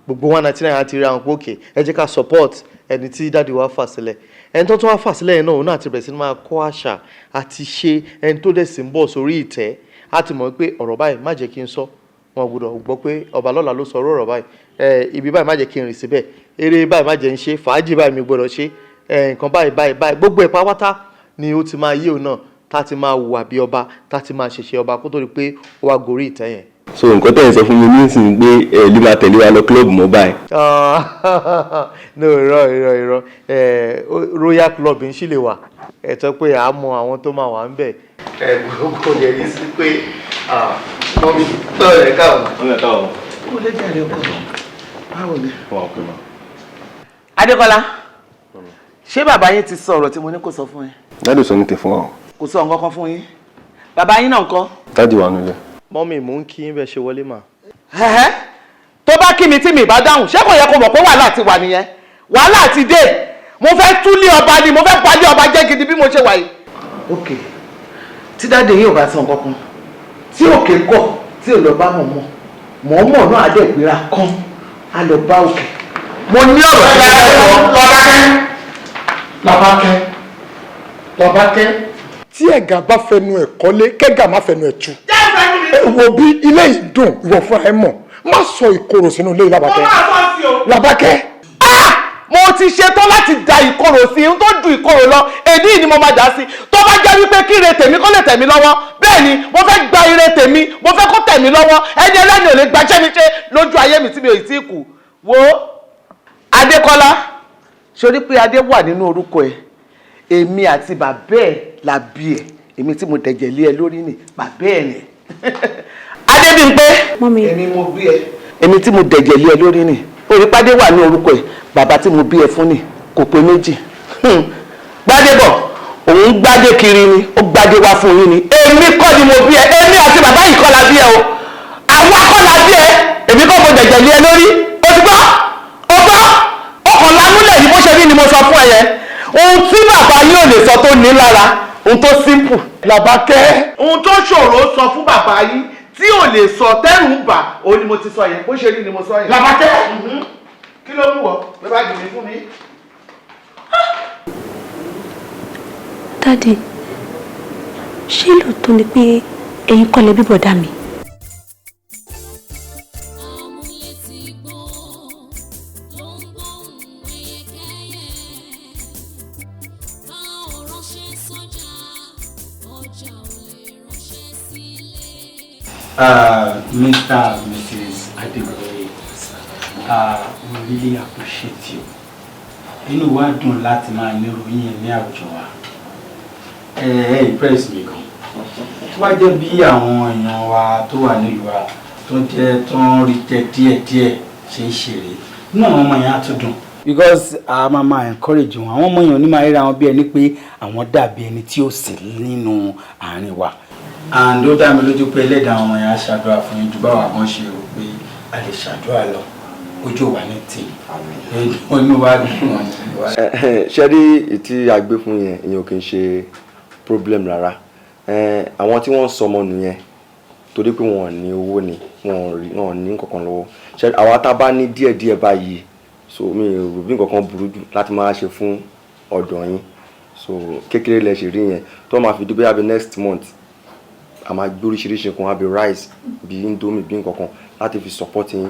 Gbogbo 199 àti rí àwọn pé okay, ẹ jẹ́ ká support ẹni tí daddy wa fà sílẹ̀. Ẹni tó tún wá fà sílẹ̀ yẹn náà, òun náà ti bẹ̀rẹ̀ sí ní máa kọ́ àṣà àti ṣe ẹni tó dẹ̀ sì ń bọ̀ sórí ìtẹ́. Á ti mọ̀ pé ọ̀rọ̀ báyìí, má jẹ́ kí n sọ, wọn gbọ́dọ̀ gbọ́ pé ọba lọ́la ló sọ ọ̀rọ̀ báyìí. Ẹ ibi báyìí, má jẹ́ kí n rìn síbẹ̀. Eré báyìí, má jẹ́ ń ṣe. Fàájì báyìí, mi gbọ́dọ̀ ṣe. Ẹ nǹkan báyìí báyìí báyìí, gbogbo ẹ̀ pátá ni ó ti máa yé òun náà, tá ti máa hùwà bí ọba, tá ti máa ṣẹ̀ṣẹ̀ ọba kó tó di pé ó wá gorí ìtẹ́ yẹn. So nǹkan tẹ̀ ń sọ fún mi nísìnyí pé ẹ lè máa tẹ̀lé wa lọ club mọ́ báyìí? No, irọ́, irọ́, irọ́. Royal Club ń ṣì lè wà, ẹ tọ́ pé à á mọ àwọn tó máa wà ń bẹ̀. Ẹ gbogbo lè rí sí pé mummy tọ́ ẹ̀ káàbọ̀. Mummy, ẹ̀ káàbọ̀. Kó lè jàre ọkọ, báwo ni? Wà á pè mọ́. Adékọ́lá, ṣé bàbá yín ti sọ ọ̀rọ̀ tí mo ní kó sọ fún ẹ? Daddy sọ ní tè fún wa o. Kò sọ nǹkan kan fún yín? Bàbá yín náà ńkọ́? Daddy wà nílé. Mummy, mò ń kí yín bẹ́ẹ̀ ṣe wọlé mà. Ẹ̀hẹ́, tó bá kí mi tí mi bá dáhùn, ṣé kò yẹ kó mọ̀ pé wàhálà ti wà nìyẹn? Wàhálà ti dé. Mo fẹ́ túlé ọba ni, mo fẹ́ palẹ̀ ọba jẹ́ gidi bí mo ṣe wà yìí. Ok, tí daddy yìí ò bá sọ nǹkan kan, tí òkè kọ̀ tí ò lọ bá mọ̀mọ́ mọ̀ọ́mọ̀ náà, á dẹ̀ gbéra kán, á lọ bá òkè. Mo ní ọ̀rọ̀ tí mo fẹ́ sọ. Làbákẹ́, Làbákẹ́, tí ẹ̀gà bá fẹnu ẹ̀ kọ́lé, kẹ́gà má fẹnu ẹ̀ tú. Wo bí ilé yìí dùn, ìwọ fúnra ẹ mọ̀. Má sọ ìkorò sínú ilé yìí, Làbákẹ́. Làbákẹ́. Mo ti ṣetán láti da ìkorò sí i, n tó ju ìkorò lọ èdè ni mo máa dà sí. Tó bá jẹ́ wípé kí ire tèmi kó lè tẹ̀ mí lọ́wọ́, bẹ́ẹ̀ ni mo fẹ́ gba ire tèmi, mo fẹ́ kó tẹ̀ mí lọ́wọ́. Ẹni ẹlẹ́ni ò lè gbaṣẹ́ mi ṣe lójú ayé mi tí mi ò tí ì kú. Wo Adékọ́lá, sórí pé Adé wà nínú orúkọ ẹ, èmi àti bàbá ẹ la bí ẹ. Èmi tí mo dẹ̀jẹ̀ lé ẹ lórí ni bàbá ẹ ni Adébímpé. Èmi mo bí ẹ, èmi tí mo dẹ̀jẹ̀ lé ẹ lórí ni. Orípàdé wà ní orúkọ ẹ, bàbá tí mo bí ẹ fún ni, kò pé méjì. Gbádébọ̀ òun gbádé kiri ni, ó gbádé wá fún yín ni. Èmi kọ́ ni mo bí ẹ, èmi àti bàbá yìí kọ́ la bí ẹ o, àwa kọ́ la bí ẹ. Èmi kọ́ mo dẹ̀jẹ̀ lé ẹ lórí. O ti gbọ́, o gbọ́, ọkàn lanúlẹ̀ yìí. Bó ṣe rí ni mo sọ fún ẹ yẹn. Ohun tí bàbá yín ò lè sọ tó ní lára, ohun tó simple. Làbákẹ́. Ohun tó ṣòro sọ fún bàbá yín tí ò lè sọ, tẹ́rù ń bà, òun ni mo ti sọ yẹn. Bó ṣe rí ni mo sọ yẹn. Làbákẹ́. Kí ló mú wọ pé báàgì mi fún mi? Daddy, ṣé lóòótọ́ ni pé ẹ̀yin kọ́ lẹ bí bọ̀dá mi? Amúlétígbó ló ń gbóhùn ẹyẹkẹ́yẹ. Bá ò ránṣẹ́ sọ́jà, ọjà ò lè ránṣẹ́ sílé. Mr. and Mrs. Adegoye, we really appreciate you. Inú wa dùn láti máa nírú yín ní àwùjọ wa. Ẹ ẹ impress mi gan. Tó bá jẹ́ bí àwọn èèyàn wa tó wà nílùú wa tó jẹ́ tó ń rí jẹ díẹ̀díẹ̀ ṣe ń ṣeré, inú àwọn ọmọ yẹn á tún dùn. Because a máa máa encourage wọn, àwọn ọmọ yẹn ò ní máa ríra wọn bí ẹni pé àwọn dàbí ẹni tí ó sì nínú àárín wa. And ó dá mi lójú pé ẹlẹ́dàá àwọn ọmọ yẹn á ṣàdúrà fún yín ju báwa gan ṣe rò pé a lè ṣàdúrà lọ. Ojú wa ní tì inú wa dùn wọn ni. Ṣe rí ìtí a gbé fún yẹn, ìyẹn ò kì í ṣe problem rárá. Àwọn tí wọ́n ń sọmọ nìyẹn torí pé wọn ò ní owó ni, wọn ò rí, wọn ò ní nǹkan kan lọ́wọ́. Ṣe àwa tá a bá ní díẹ̀díẹ̀ báyìí, so mi ò rò bí nǹkan kan burú jù láti máa ṣe fún ọ̀dọ̀ yín. So kékeré lẹ ṣe rí yẹn, tó máa fi di bóyá bí next month, a máa gbé oríṣiríṣi nǹkan wá, bí rice, bí indomie, bí nǹkan kan láti fi support yín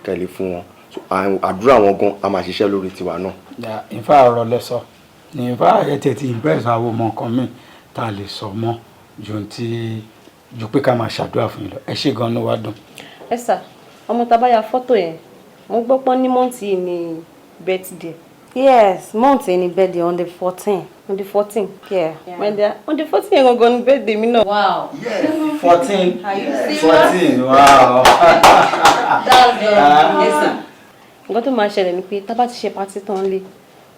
kẹ́lẹ́ fún wọn. So àdúrà wọn gan a máa ṣiṣẹ́ lórí tiwa náà. Yeah, in fact, ọ̀rọ̀ lẹ sọ. In fact, ẹ tẹ̀ ti impress àwọn ọmọ nǹkan míì tá a lè sọ mọ́ ju ti ju pé ká máa ṣàdúrà fún yín lọ. Ẹ ṣé gan-an, ló wá dùn. Ẹ sà, ọmọ tá a bá ya fọ́tò yẹn, mo gbọ́ pọ́n ní month yìí ní birthday. Yes, month ni birthday on the 14. On the 14, yeah. Yeah. When they on the 14 yẹn gangan ni birthday mi náà. Wow. Yes, 14. Are you serious? 14, wow. That's good. Yes, sir. Nǹkan tó máa ṣẹlẹ̀ ni pé tá bá ti ṣe party tán lé,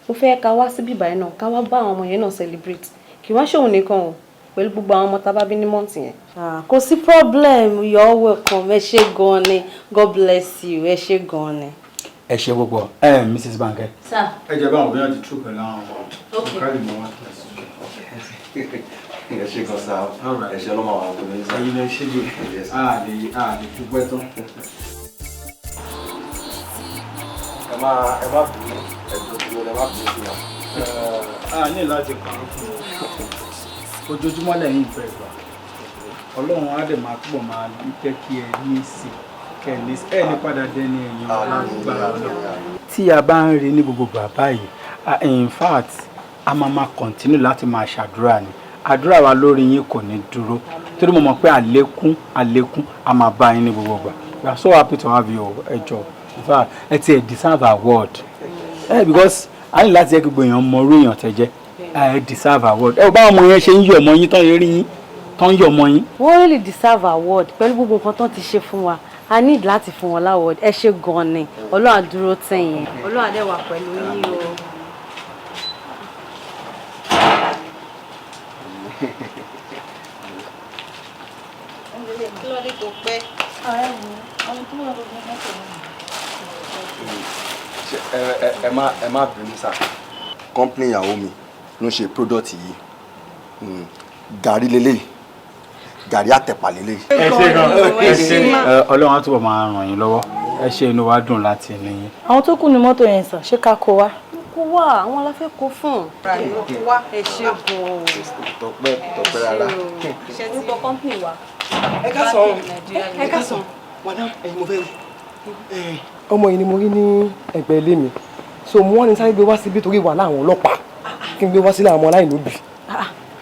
mo fẹ́ ká wá síbí báyìí náà, ká wá bá àwọn ọmọ yẹn náà celebrate. Kì wá ṣòun nìkan o, pẹ̀lú gbogbo àwọn ọmọ tá bá bí ní month yẹn. Kò sí problem, you're all welcome. Ẹ ṣé gan ni. God bless you. Ẹ ṣé gan ni. Ẹ ṣe gbogbo ẹ, Mrs. Banke. Sir. Ẹ jẹ́ báwọn obìnrin ti tú pẹ̀lú àwọn ọmọ. Okay. Ká lè mọ wọn tẹ̀sí. Ẹ ṣe gan sa, ẹ ṣe ọlọ́mọ àwọn ọkùnrin sá. Ẹ̀yin lẹ ṣe jù, a lè dúpẹ́ tán. Ẹ má bínú, ẹ dúró, ẹ má bínú sí wa. A ní láti parọ́ fún ọ, ojoojúmọ́ lẹ́yìn ìfẹ́ ìgbà Ọlọ́run á dẹ̀ máa túbọ̀ máa jẹ́ kí ẹ ní sí kẹ́ ẹ ní sí ẹ ní padà dẹ́ni ẹ̀yìn alágbára Ọlọ́run. Tí a bá ń rí ní gbogbo bàbá yìí, in fact, a máa continue láti máa ṣàdúrà ni. Àdúrà wa lórí yín kò ní dúró, torí mo mọ̀ pé àlékún àlékún a máa bá yín ní gbogbo ìgbà. We are so happy to have you. Ẹ jọ̀ọ́, in fact, ẹ ti ẹ deserve award ẹ, because a ní láti jẹ́ kí gbogbo èèyàn mọ orú èèyàn tẹ́ jẹ́. Ẹ deserve award. Ẹ báwọn ọmọ yẹn ṣe ń yọ̀ ọmọ yín tán, yẹn rí yín tán yọ̀ ọmọ yín. Wọ́n really deserve award pẹ̀lú gbogbo nǹkan tán ti ṣe fún wa. A need láti fún wọn l'award. Ẹ ṣé gan ni. Ọlọ́run á dúró tẹ̀yìn. Ọlọ́run á dẹ̀ wà pẹ̀lú yín o. Kí ló dé tó pẹ́? Ọ̀rẹ́ mi, ọmọ tó wà lórí mọ́tò náà. Ṣé ẹ má bínú sá. Company ìyàwó mi ló ń ṣe product yìí. Gàrí lélẹ́yìí, gàrí àtẹ̀pà lélẹ́yìí. Ẹ ṣé gan, ẹ ṣé. Ọlọ́run á túbọ̀ máa ràn yín lọ́wọ́. Ẹ ṣé, inú wa dùn láti ní yín. Àwọn tó kù ní mọ́tò yẹn sàn, ṣé ká kó wá? Kó wá, àwọn la fẹ́ kó fún. Ẹ ṣé gan-an. Tọpẹ́ tọpẹ́ rárá. Ṣé ti gbọ́ company wa? Ẹ káàsán. Ẹ káàsán. Madam, ẹ̀yin mo fẹ́ rí. Ọmọ yìí ni mo rí ní ẹ̀gbẹ́ ilé mi, so mo wá ní sáré gbé wá síbí torí wàhálà àwọn ọlọ́pàá, kí n gbé wá sílé àwọn ọmọ aláìlóbìí.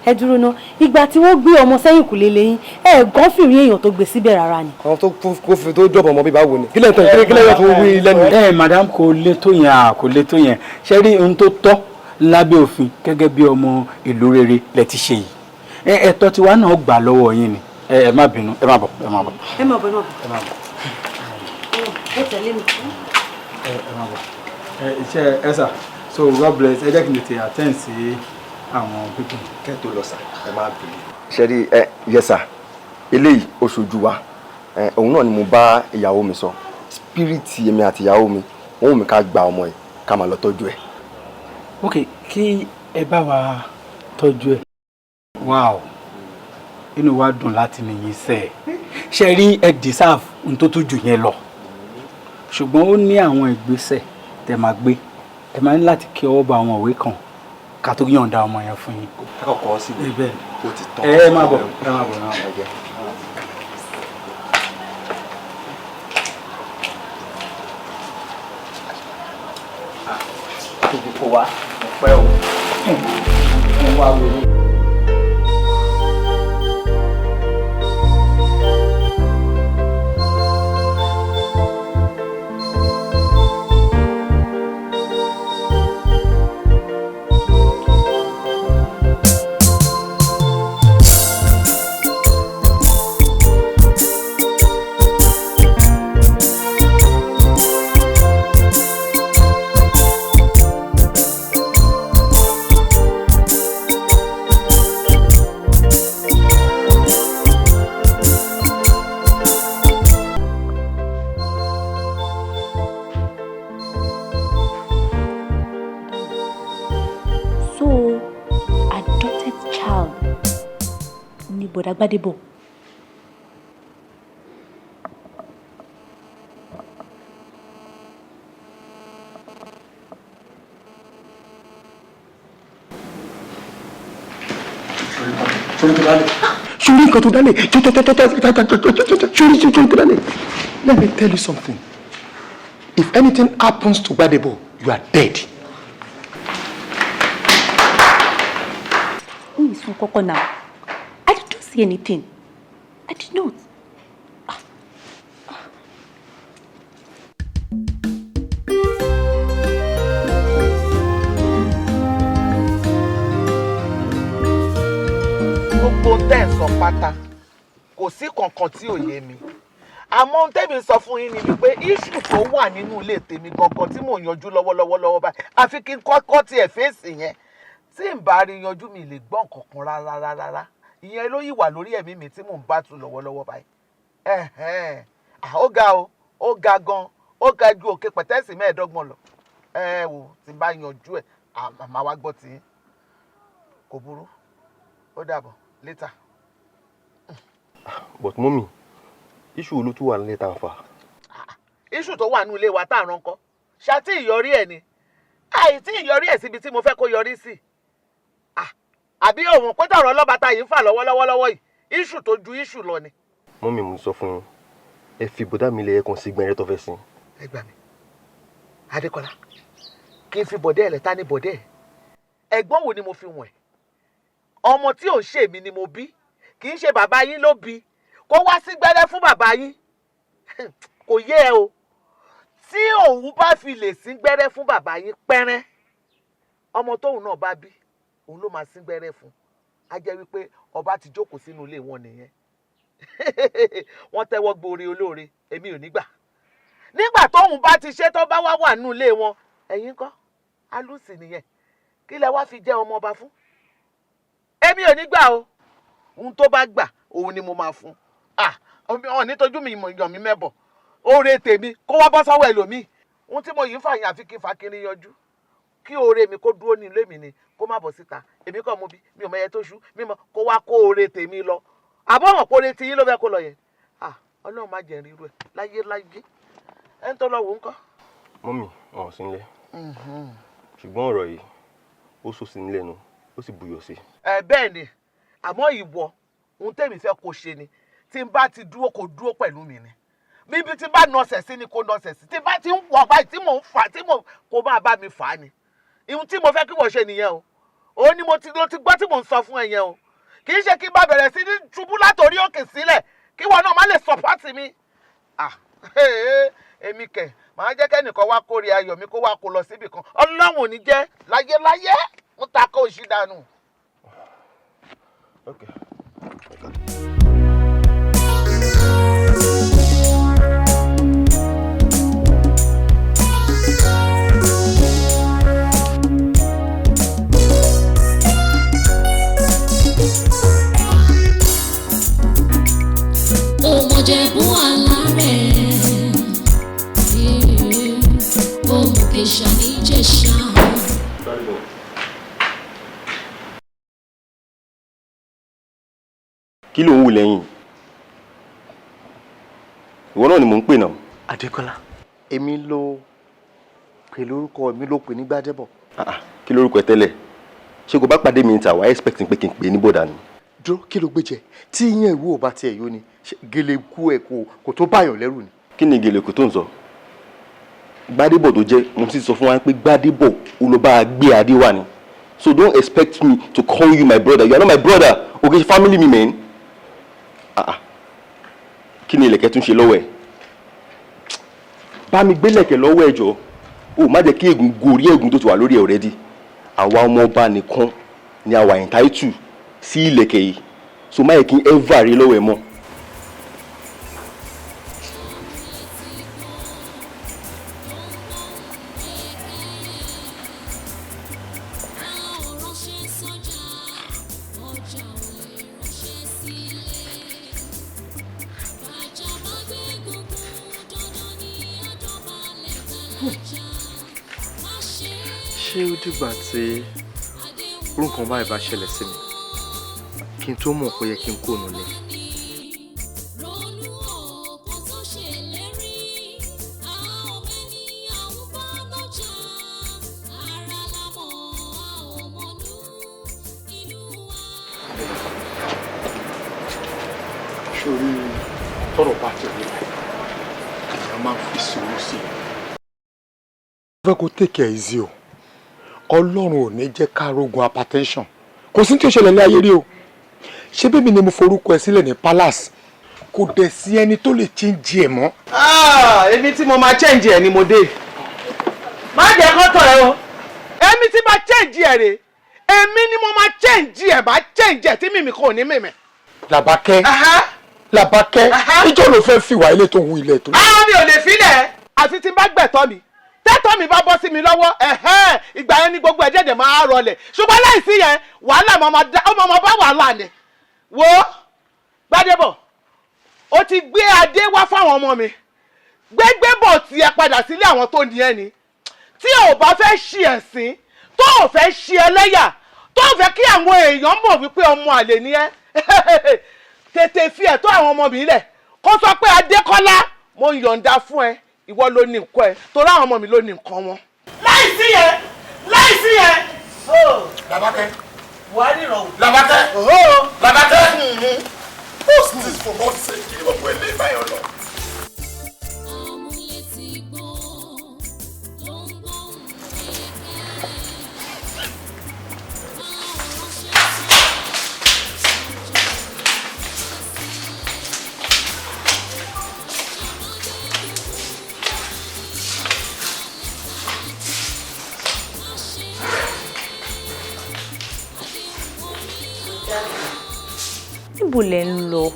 Ẹ dúró ná, ìgbà tí wọ́n gbé ọmọ sẹ́yìn kùlé lẹ́yìn, ẹ gán fìrí èèyàn tó gbé síbẹ̀ rárá ni. Àwọn tó kó fi tó dọ̀bọ̀ ọmọ bíbá wo ni, kílẹ̀ tán kílẹ̀ tó wí lẹ́nu. Ẹ madam, kò lè tó yẹn, à kò lè tó yẹn. Ṣe rí ohun tó tọ́ lábẹ́ òfin gẹ́gẹ́ bí ọmọ ìlú rere lẹ ti ṣe yìí. Ẹ ẹ̀tọ́ tiwa náà gbà lọ́wọ́ yín ni. Ẹ má bínú, ẹ má bọ̀, ẹ má bọ̀. Ẹ má bọ̀, ẹ má bọ̀. Ẹ má bọ̀. Ẹ tẹ̀lé mi. Ẹ má bọ̀. Ẹ iṣẹ́ ẹ sà, so God bless. Ẹ jẹ́ kí n tètè attend sí àwọn people. Kẹ́ tó lọ sà, ẹ má bínú. Ṣe rí ẹ, yes sir, eléyìí ó ṣojú wa. Ẹ òun náà ni mo bá ìyàwó mi sọ spirit èmi àti ìyàwó mi, òun mi ká gba ọmọ yìí, ká máa lọ tọ́jú ẹ̀. Ok, kí ẹ bá wa tọ́jú ẹ̀. Wow, inú wa dùn láti nìyí sẹ́ ẹ̀. Ṣe rí, ẹ deserve ohun tó tún jù yẹn lọ, ṣùgbọ́n ó ní àwọn ìgbésẹ̀ tẹ́ máa gbé. Ẹ máa ní láti kí ọwọ́ bọ àwọn ìwé kan ká tó yọ̀ǹda ọmọ yẹn fún yín. Kákọ̀kọ́ sí i bẹ́ẹ̀. Ó ti tán. Ẹ má bọ̀, ẹ má bọ̀, ẹ má bọ̀. Tóbi kó wa, mo pẹ́ o, mo wá wo. So, adopted child ni Bọ̀dá Gbádébọ̀. Sórí tó dálé, sórí nǹkan tó dálé, sórí sórí tó dálé. Let me tell you something, if anything happens to Gbadebo, you are dead. Mi ì sùn kọ́kọ́ now. I did not see anything. I did not. Gbogbo tẹ́ ẹ̀ sọ pátá, kò sí kankan tí ò yé mi, àmọ́ ohun tẹ́mi sọ fún yín ni wípé issue tó wà nínú ilé tèmi gangan tí mò ń yanjú lọ́wọ́lọ́wọ́ lọ́wọ́ báyìí, àfi kí n kọ́kọ́ tiẹ̀ fèsì yẹn. Tí n bá rí yanjú, mi lè gbọ́ nǹkan kan rárá rárá. Ìyẹn ló yìí wà lórí ẹ̀mí mi tí mò ń bá tu lọ́wọ́lọ́wọ́ báyìí. Ẹ̀hẹ́n, ó ga o, ó ga gan, ó ga ju òkè pẹ̀tẹ́sì 25 lọ. Ẹ wò, tí n bá yanjú ẹ̀, àmà wá gbọ́ tí kò burú. Ó dàbọ̀ later. But mummy, issue wo ló tún wà nílẹ̀ tá à ń fà? Issue tó wà nínú ilé wa tá à ń ránkọ́ ṣàtì ìyọrí ẹ̀ ni àìtí ìyọrí ẹ̀ síbi tí mo fẹ́ kó yọrí sí. Àbí òun pé tọ̀rọ̀ ọlọ́ba ta yìí ń fà lọ́wọ́lọ́wọ́ lọ́wọ́ yìí, issue tó ju issue lọ ni. Mummy, mo sọ fún yín, ẹ fi bọ̀dá mi lẹ̀ kan sí gbẹ̀rẹ̀ tó fẹ́ sin. Ẹ gbà mí, Adékọlá, kí n fi bọ̀dẹ́ ẹ̀ lẹ̀? Ta ni bọ̀dẹ́ ẹ̀? Ẹ̀gbọ́n wo ni mo fi wọ̀n ẹ̀? Ọmọ tí ò ń ṣe mi ni mo bí, kì í ṣe bàbá yín ló bí. Kó wá sí gbẹ́rẹ́ fún bàbá yín, kò yé ẹ o. Tí òun bá fi lè sín gbẹ́rẹ́ fún bàbá yín pẹ́rẹ́, ọmọ tóun náà bá bí, òun ló máa sín gbẹ́rẹ́ fún. Á jẹ́ wípé ọba ti jókòó sínú ilé wọn nìyẹn, wọ́n tẹ́wọ́ gbóore olóore. Èmi ò ní gbà. Nígbà tóun bá ti ṣe, tó bá wá wà nínú ilé wọn, ẹ̀yin kọ́ alùsì nìyẹn. Kí lẹ wá fi jẹ́ ọmọ ọba fún? Èmi ò ní gbà o. Ohun tó bá gbà, òun ni mo máa fún. Ah, ọ̀ nítojú mi yàn mí mẹ́bọ̀, oore tèmi kó wá bọ́ sọ́wọ́ ẹlòmíì. Ohun tí mo yìí ń fà yín, àfi kí n fa kiri yanjú, kí oore mi kó dúró ní ilé mi ni, kó má bọ̀ síta. Èmi kọ́ mo bí mi ò mọ ẹyẹ tó ṣú mímọ, kó wá kó oore tèmi lọ. Àbọ̀wọ̀n kó oore tiyín ló fẹ́ kó lọ yẹn. Ah, Ọlọ́run má jẹ́ ríru ẹ̀ láyé láyé. Ẹni tó lọ wò ń kọ́. Mummy, wọn ò sí nílé, ṣùgbọ́n ọ̀rọ̀ yìí, ó sọ sí ní lẹ́nu, ó sì buyọ̀ sí. Ẹ bẹ́ẹ̀ ni, àmọ́ ìwọ, ohun tèmi fẹ́ kó ṣe ni, tí n bá ti dúró, kó dúró pẹ̀lú mi ni. Bíbi tí n bá nọsẹ̀ sí ni kó nọsẹ̀ sí. Tí n bá ti ń wọ̀ báyìí, tí mò ń fà, tí mò kó máa bá mi fà á ni. Ohun tí mo fẹ́ kí wọ́n ṣe nìyẹn o. Òun ni mo ti ló ti gbọ́ tí mò ń sọ fún ẹ yẹn o. Kì í ṣe kí n bá bẹ̀rẹ̀ sí ní ṣubú látòrí òkè sílẹ̀, kí wọn náà má lè support mi. Ah, èmi kẹ̀ màá jẹ́ kẹ́nìkan wá kórè ayọ̀ mi, kó wá kó lọ síbì kan? Ọlọ́run ò ní jẹ́ láyéláyé. Ń ta kó òṣì dànù. Okay. Òmòjẹ̀bú alárẹ̀, òmùkèṣà níjẹ̀ṣà. Kí ló ń wù lẹ́yìn? Ìwọ náà ni mò ń pè náà. Adékọ́lá, èmi ló pè lórúkọ mi, ló pè ní Gbádébọ̀. Ah, kí lórúkọ ẹ tẹ́lẹ̀? Ṣé kò bá pàdé mi níta, wàá expecting pé kí n pè é ní bọ̀dà ni? Dúró, kí ló gbé jẹ tí yíyan ìwú ò bá tiẹ̀ yó ni? Ṣé gèlè kú ẹ̀ kò tó báyọ̀ lẹ́rù ni? Kí ni gèlè kò tó ń sọ? Gbádébọ̀ tó jẹ́, mo sì sọ fún wa pé Gbádébọ̀ ó lọ bá a gbé adé wà ni. So don't expect me to call you my brother. You are not my brother, okay? Family mi, man. Ah ah, kí ni ìlẹ̀kẹ̀ tún ṣe lọ́wọ́ ẹ̀? Bá mi gbé lẹ̀kẹ̀ lọ́wọ́ ẹ̀ jọ. O má jẹ́ kí ègún gorí ègún tó ti wà lórí ẹ̀ already. Àwa ọmọ ọba nìkan ni àwa entitled sí ìlẹ̀kẹ̀ yìí, so má yẹ kí n ever rí lọ́wọ́ ẹ̀ mọ́. Ránṣẹ́ sọ́jà, ọjà ò lè ránṣẹ́ sílé. Bàjá bá gbé gbogbo, dandan ní àdọ́balẹ̀ gbalaja. Má ṣe Ṣé ó dìgbà tí irú nǹkan báyìí bá ṣẹlẹ̀ sí mi kí n tó mọ̀ pé ó yẹ kí n kó nulẹ̀? Ronú o, kó tó ṣèlérí. A ò mẹ́ni àwọn bá lọ́jà. Ara la mọ̀, a ò mọ̀nú inú wa. Sórí tọ́rọ̀ bá ti rí báyìí, èèyàn máa ń fi sùúrù sí i. Mo fẹ́ kó take it easy o. Ọlọ́run ò ní jẹ́ ká rógun hypertension. Kò sí tí ó ṣẹlẹ̀ ní ayé rí o. Ṣé bébí ni mo forúkọ ẹ sílẹ̀ ní palace, kò dẹ̀ sí ẹni tó lè change ẹ̀ mọ́. Ah, èmi tí mo máa change ẹ̀ ni mo dé. Má jẹ́ kó tọ̀ ẹ́ o. Èmi tí máa change ẹ̀ rè. Èmi ni mo máa change ẹ̀, máa change ẹ̀ tí mímì kò ní mímì. Làbákẹ́, Làbákẹ́, ìjọ ló fẹ́ fìwà ilé tó ń hu ilẹ̀ tó. Ah, mi ò lè filẹ̀ àfi tí n bá gbẹ̀tọ́ mi, tẹ́tọ́ mi bá bọ́ sí mi lọ́wọ́, ẹ̀hẹ́n, ìgbà yẹn ni gbogbo ẹ̀jẹ̀jẹ̀ máa rọlẹ̀. Ṣùgbọ́n láìsí yẹn, wàhálà máa dá, ó máa bá wàhálà ni. Wo Gbádébọ̀, ó ti gbé adé wá fáwọn ọmọ mi, gbégbé bọ̀ tiẹ̀ padà sílé àwọn tó ní ẹ ni. Tí ò bá fẹ́ ṣe ẹ̀sín, tó ò fẹ́ ṣe ẹlẹ́yà, tó ò fẹ́ kí àwọn èèyàn mọ̀ wípé ọmọ àlè ni ẹ́, tètè fi ẹ̀tọ́ àwọn ọmọ mi lẹ̀, kó sọ pé Adékọ́lá, mo yọ̀ǹda fún ẹ, ìwọ ló ní nǹkan ẹ, torí àwọn ọmọ mi ló ní nǹkan wọn. Láìsí yẹn, láìsí yẹn. Làbákẹ́. Wàá nìrọ̀. Làbákẹ́. Làbákẹ́. Post this for God's sake, kí ni gbogbo ilé ìbáyọ̀ lọ. Níbo lẹ ń lọ?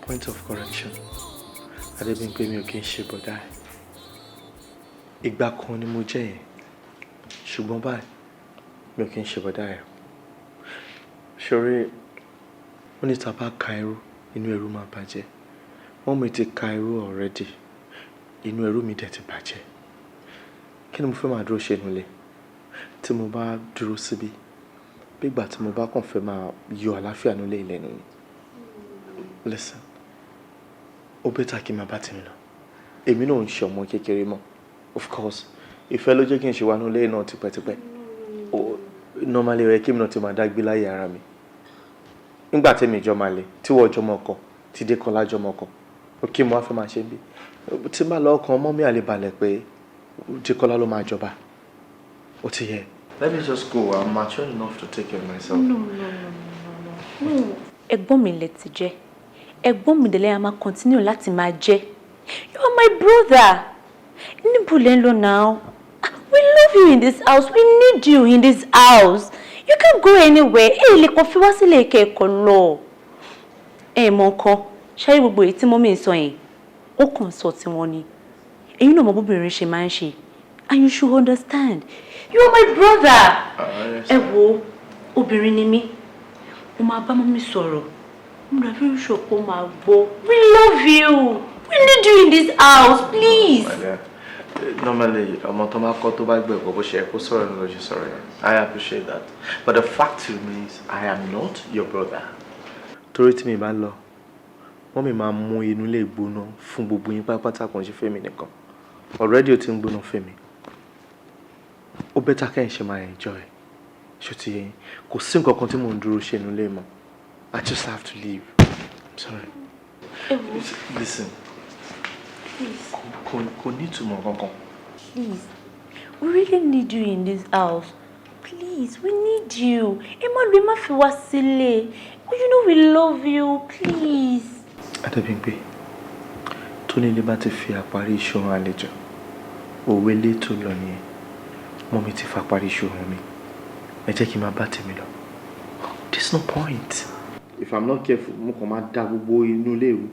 Point of correction. Adébímpé, mi ò kí ń ṣe bọ̀dá ẹ̀. Ìgbà kan ni mo jẹ́ yẹn. Ṣùgbọ́n báyìí, mi ò kí ń ṣe bọ̀dá ẹ̀. Ṣorí, ó ní tá a bá ka ẹrú, inú ẹrú máa bàjẹ́. Wọ́n mi ti ka ẹrú already. Inú ẹrú mi dẹ̀ ti bàjẹ́. Kí ni mo fẹ́ máa dúró ṣe nílé? Tí mo bá dúró síbí, bí ìgbà tí mo bá kàn fẹ́ máa yọ àlàáfíà nílé ìlẹ́nu ni. Listen, ó better kí n máa bá tèmi lọ. Èmi náà ń ṣe ọmọ kékeré mọ́. Of course, ìfẹ́ ló jẹ́ kí n ṣe wà nílé náà tipẹ́tipẹ́. Normally, ó yẹ kí èmi náà ti máa dágbé láyé ara mi. Nígbà tèmi ìjọ máa le, tí wọ́n jọmọ ọkọ, tí Dékọ́lá jọmọ ọkọ, kí mo wá fẹ́ máa ṣe bí? Tí n bá lọ, ọkàn ọmọ mi àlè balẹ̀ pé Dékọ́lá ló máa jọba. Ó ti yẹ. Let me just go. I'm mature enough to take care of myself. No, no, no, no, no. Ẹ̀gbọ́n mi lẹ ti jẹ́. Ẹ̀gbọ́n mi dẹ̀ lẹ́ a máa continue láti máa jẹ́. You are my brother. Níbo lẹ ń lọ now? We love you in this house. We need you in this house. You can't go anywhere. Ẹ lè kàn fi wá sílẹ̀ kẹ́kọ̀ọ́ lọ. Ẹ mọ nǹkan, ṣáyé gbogbo èyí tí mummy ń sọ yẹn, ó kàn sọ tiwọn ni. Ẹ̀yin náà mọ bóbìnrin ṣe máa ń ṣe. And you should understand. You are my brother. Ẹ wo, obìnrin ni mí. Mo máa bá mummy sọ̀rọ̀. Mo rà fí sure pé ó máa gbọ́. We love you. We need you in this house, please. My dear, normally, ọmọ tó máa kọ́ tó bá gbẹ̀kọ́ bó ṣe yẹ kó sọ̀rọ̀ ló ṣe sọ̀rọ̀ yẹn. I appreciate that. But the fact remains, I am not your brother. Torí tí mi bá lọ, mummy máa mú inú ilé gbóná fún gbogbo yín pátápátá, kò ń ṣe fẹ́mi nìkan. Already ó ti ń gbóná fẹ́mi. Ó better kẹ́yìn ṣe máa enjoy. Ṣó ti yé yín? Kò sí nǹkan kan tí mò ń dúró ṣe inú ilé mọ́. I just have to leave. I'm sorry. Listen. Kò ní ìtumọ̀ kankan. Please, we really need you in this house. Please, we need you. Ẹ má lọ, ẹ má fi wá sílẹ̀. You know we love you, please. Adébímpé, tónílé bá ti fi àparí ìṣòro àlejò, òwe lé tó lọ nìyẹn. Mummy ti fa àparí ìṣòro mi. Ẹ jẹ́ kí n máa bá tèmi lọ. There's no point. If I'm not careful, mo kàn máa da gbogbo inú ilé rú.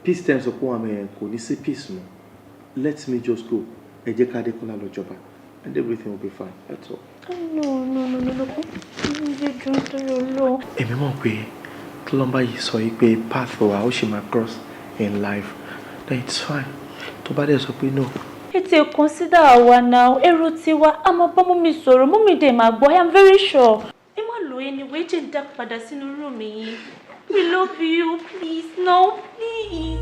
Peace ten sọ pé wọn àmì ẹ̀ kò ní sí peace mọ́. Let me just go. Ẹ jẹ́ ká Adékọ́lá lọ jọba and everything will be fine. That's all. No, no, no, no, no. Ẹ jọ̀ọ́, nítorí Ọlọ́run. Èmi mọ̀ pé tọ́lọ́mbà yìí sọ yìí pé path wa ó ṣì máa cross in life, then it's fine. Tó bá dẹ̀ sọ pé no. Ẹ ti consider àwa now, èrò tiwa, a máa bá mummy sọ̀rọ̀, mummy dẹ̀ máa gbọ́, I am very sure. Ẹ má lọ anyway, jẹ́ ń dá padà sínú room yìí. We love you, please, no, please.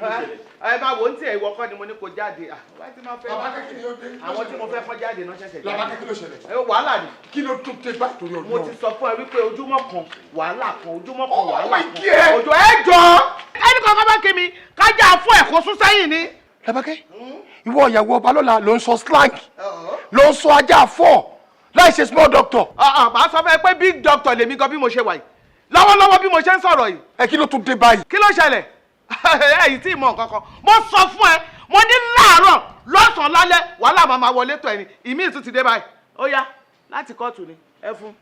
Ẹ máa wò ó ní tiẹ̀, ìwọ kọ́ ni mo ní kó jáde. Àwọn tí mo fẹ́ kọ́ jáde náà ṣẹ̀ṣẹ̀ jáde. Làbákẹ́, kí ló ṣẹlẹ̀? Wàhálà ni. Kí ló tún tẹ báyìí torí ọdún? Mo ti sọ fún ẹ wípé ojúmọ́ kan wàhálà kan, ojúmọ́ kan wàhálà kan. Kí ẹ. Ojú ẹ jọ. Ẹnì kankan bá kí mi, kájà fún ẹ̀kọ́ sún sẹ́yìn ni. Làbákẹ́, ìwọ ìyàwó ọba lọ́la ló ń sọ slang, ló ń sọ ajá fọ́ láì ṣe small doctor. Màá sọ fún ẹ pé big doctor lèmi gan bí mo ṣe wà yìí. Lọ́wọ́lọ́wọ́ bí mo ṣe ń sọ̀rọ̀ yìí. Ẹ kí ló tún dé báyìí? Kí ló ṣẹlẹ̀? Ẹ̀yin tí ì mọ nǹkan kan. Mo sọ fún ẹ, mo ní láàárọ̀ lọ́sàn-án lálẹ́ wàhálà máa máa wọlé tọ̀ ẹni. Ìmí ìtún ti dé báyìí. Ó yá, láti kóòtù ni ẹ fún.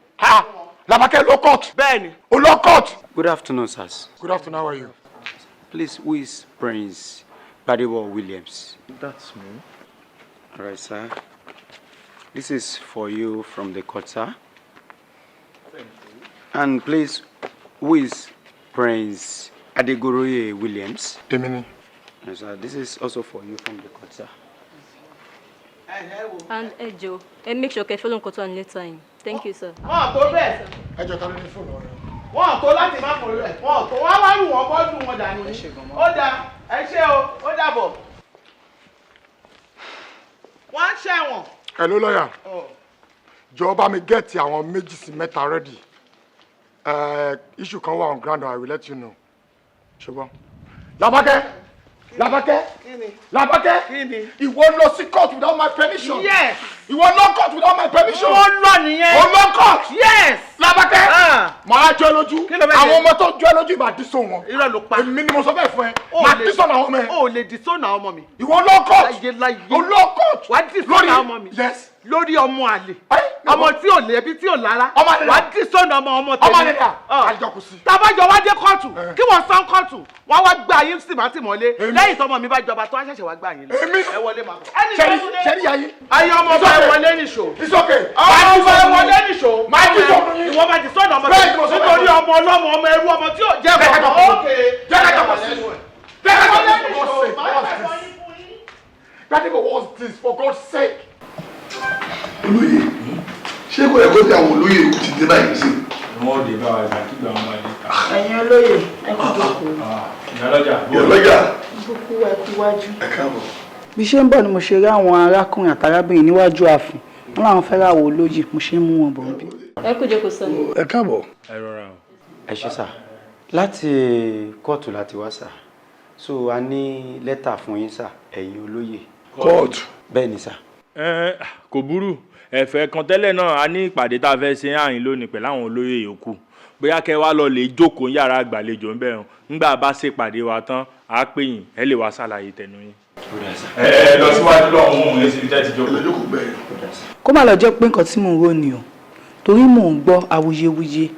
Làbákẹ́ ló kóòtù. Bẹ́ẹ̀ni. O lọ kóòtù. Good afternoon, sirs. Good afternoon, how are you? Please, who is Prince Gbadebo Williams? That's me. All right, sir. This is for you from the court, sir. Thank you. And please, who is Prince Adegoroye Williams? Èmi ni. Yes, sir. This is also for you from the court, sir. And ẹ jọ̀ọ́, ẹ make sure kẹ́ follow nǹkan tó wà ní lẹ́tà yín. Thank you, sir. Wọ́n tó bẹ́ẹ̀. Ẹ jọ, ta ló ní fóònù ọ̀rẹ́? Wọ́n tó láti má fòrò rẹ̀. Wọ́n tó wọ́n wá rù wọ́n bọ́ọ̀dù wọn dànù ni. Ó dáa, ẹ ṣé o, ó dàbọ̀. Wọ́n ń ṣẹ̀wọ̀n. Hello, lawyer. Jọ̀ọ́, bá mi get àwọn méjì sí mẹ́ta ready. Issue kan wà on ground, I will let you know. Ṣùgbọ́n. Làbákẹ́! Làbákẹ́! Làbákẹ́! Ìwọ lọ sí court without my permission. Yes. Ìwọ lọ court without my permission. Mo lọ nìyẹn. O lọ court. Yes. Làbákẹ́! Màá jọ ẹ lójú. Kí ló fẹ́ ṣe? Àwọn ọmọ tó jọ ẹ lójú, màá disown wọn. Irọ́ ló pa. Èmi ni mo sọ bẹ́ẹ̀ fún ẹ. Màá disown àwọn ọmọ ẹ. O lè disown àwọn ọmọ mi. Ìwọ lọ court. Láyé láyé. O lọ court. Wàá disown àwọn ọmọ mi. Yes. Lórí ọmọ àlè. Ọmọ tí ò lẹ́bí, tí ò lára. Ọmọ àlè. Wàá disown ọmọ ọmọ tèmi. Ọmọ àlè dà. Àjọ kò sí. Tabajọ wá dé kóòtù, kí wọ́n sán kóòtù, wọ́n wá gbá yín sì má tì mọ́lé. Lẹ́yìn tọmọ mi bá jọba tó, wá ṣẹ̀ṣẹ̀ wá gbá yín lọ. Èmi. Ẹ wọlé màá. Ṣẹ́rí ayé. Ayé ọmọ ọba, ẹ wọlé nìṣó. It's okay. Ọmọ ọba, ẹ wọlé nìṣó. Máa disown yín. Ìwọ máa disown ọmọ Bẹ́ẹ̀ ni mo sọ bẹ́ẹ̀. nítorí ọmọ ọlọ́mọ, ọmọ ẹrú, ọmọ tí ò jẹ́ Jẹ́ ká jọ kọ̀ọ̀kan. kú. Okay. Jẹ́ ká jọ kú sí. Jẹ́ ká jọ kú sí. What's this? Gbadebo, what's this? For God's sake. Olóyè, ṣé kò yẹ kó tí àwọn olóyè kò ti dé báyìí sí? Wọ́n dé bá wa ìgbàkigbà wọn bá dé. Ẹ̀yin olóyè, ẹ kú jókòó. Ìyálọ́jà. Ìyálọ́jà. Gbogbo wa, ẹ kú wájú. Ẹ káàbọ̀. Bí ṣe ń bọ̀ ni mo ṣe rí àwọn arákùnrin àtàrábìnrin níwájú ààfin, wọn làwọn fẹ́ ráwọ̀ olóyè, mo ṣe ń mú wọn bọ̀ níbí. Ẹ kú jókòó, sir. Ẹ káàbọ̀. Ẹ rọra o. Ẹ ṣé sà. Láti kóòtù láti wá sà, so a ní lẹ́tà fún yín sà, ẹ̀yin olóyè. Kóòtù. Bẹ́ẹ̀ ni sà. Ẹ kò burú, ẹ̀fẹ̀ kan tẹ́lẹ̀ náà, a ní ìpàdé tá a fẹ́ ṣe àyìn lónìí pẹ̀lú àwọn olóyè yòókù. Bóyá kẹ́ wá lọ lè jókòó ní yàrá àgbàlejò ńbẹ̀ hàn. Ńgbà bá ṣèpàdé wa tán, á pè yín, ẹ lè wá ṣàlàyé tẹnu yín. Ẹ ẹ lọ síwájú lọ́hùn ún, èsì tẹ́ ti jókòó. Kó má lọ jẹ́ pé nǹkan tí mò ń rò ni o, torí mò ń gbọ́ awuyewuye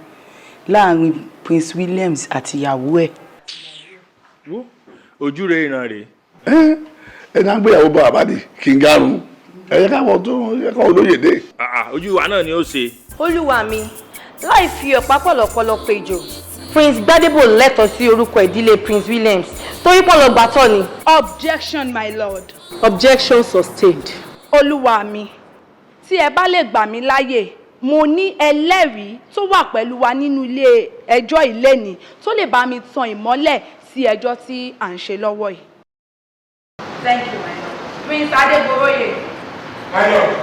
láàrin Prince Williams àti ìyàwó ẹ̀. Ojú rẹ̀ ìran rèé. Ẹ náà gbéyàwó bá àbádì kí n garun, ẹ yẹ káwọn tó yẹ káwọn olóyè dé. Ojú wa náà ni ó ṣe. Olúwa mi, láì fi ọ̀pá pọ̀lọ̀pọ̀lọ̀ péjọ, Prince Gbadebo lẹ́tọ̀ọ́ sí orúkọ ìdílé Prince Williams torí pọ̀lọ̀ gbàtọ́ ni. Objection, my lord. Objection sustained. Olúwa mi, tí ẹ bá lè gbà mí láyè, mo ní ẹlẹ́rìí tó wà pẹ̀lú wa nínú ilé ẹjọ́ ìlénìí tó lè bá mi tan ìmọ́lẹ̀ sí ẹjọ́ tí à ń ṣe lọ́wọ́ yìí. Thank you, my lord. Prince Adegoroye. My lord.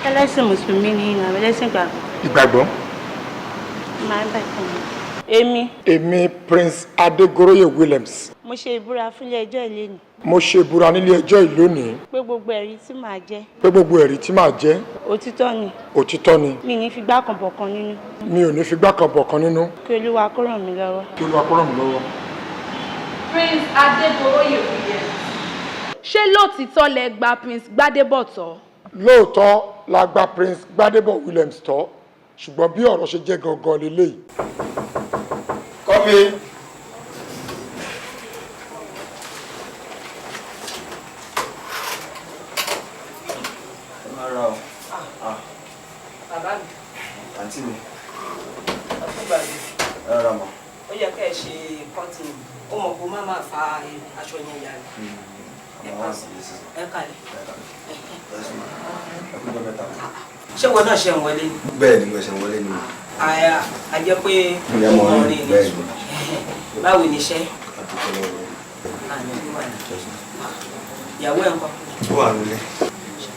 Ẹlẹ́sìn mùsùlùmí ni àwọn ẹlẹ́sìn ìgbàgbọ́. Ìgbàgbọ́. Máa ń bá ìtàn mi. Èmi. Èmi Prince Adegoroye Williams. Mo ṣe ìbúra fúnlé ẹjọ́ ìlénìí. Mo ṣe ìbúra nílé ẹjọ́ ìlónìí. Pé gbogbo ẹ̀rí tí màá jẹ́. Pé gbogbo ẹ̀rí tí màá jẹ́. Òtítọ́ ni. Òtítọ́ ni. Mi ní figbá kan bọ̀kan nínú. Mi ò ní figbá kan bọ̀kan nínú. Kí Olúwa kó ràn mí lọ́wọ́. Kí Olúwa kó ràn mí lọ́wọ́. Prince Adegoroye Williams. Ṣé lóòtítọ́ lẹ gba Prince Gbadebo tọ́? Lóòótọ́ la gba Prince Gbadebo Williams tọ́, ṣùgbọ́n bí ọ̀rọ̀ ṣe jẹ́ gangan leléyìí. Come in. Rárá o. Bàbá mi. Àǹtí mi. Ọtúnbàdì. Rárá mà. Ó Ó yẹ ká ẹ ṣe kọ́tìnì, ó mọ̀ kó má máa fa aṣọ yẹn yà ni. Ẹ kàlẹ̀. Ṣé wọn náà ṣe ń wọlé ni? Bẹ́ẹ̀ ni, mo ṣe ń wọlé ni. A jẹ́ pé Ìyá ó mọ̀ mọ̀ rí, rí ni. Bẹ́ẹ̀ ni. Báwo ni iṣẹ́? Àdúgbò lọ́wọ́ rẹ̀. Àná ló wà ní. Ìyàwó ẹ̀ ń kọ́? Ó wà nílé.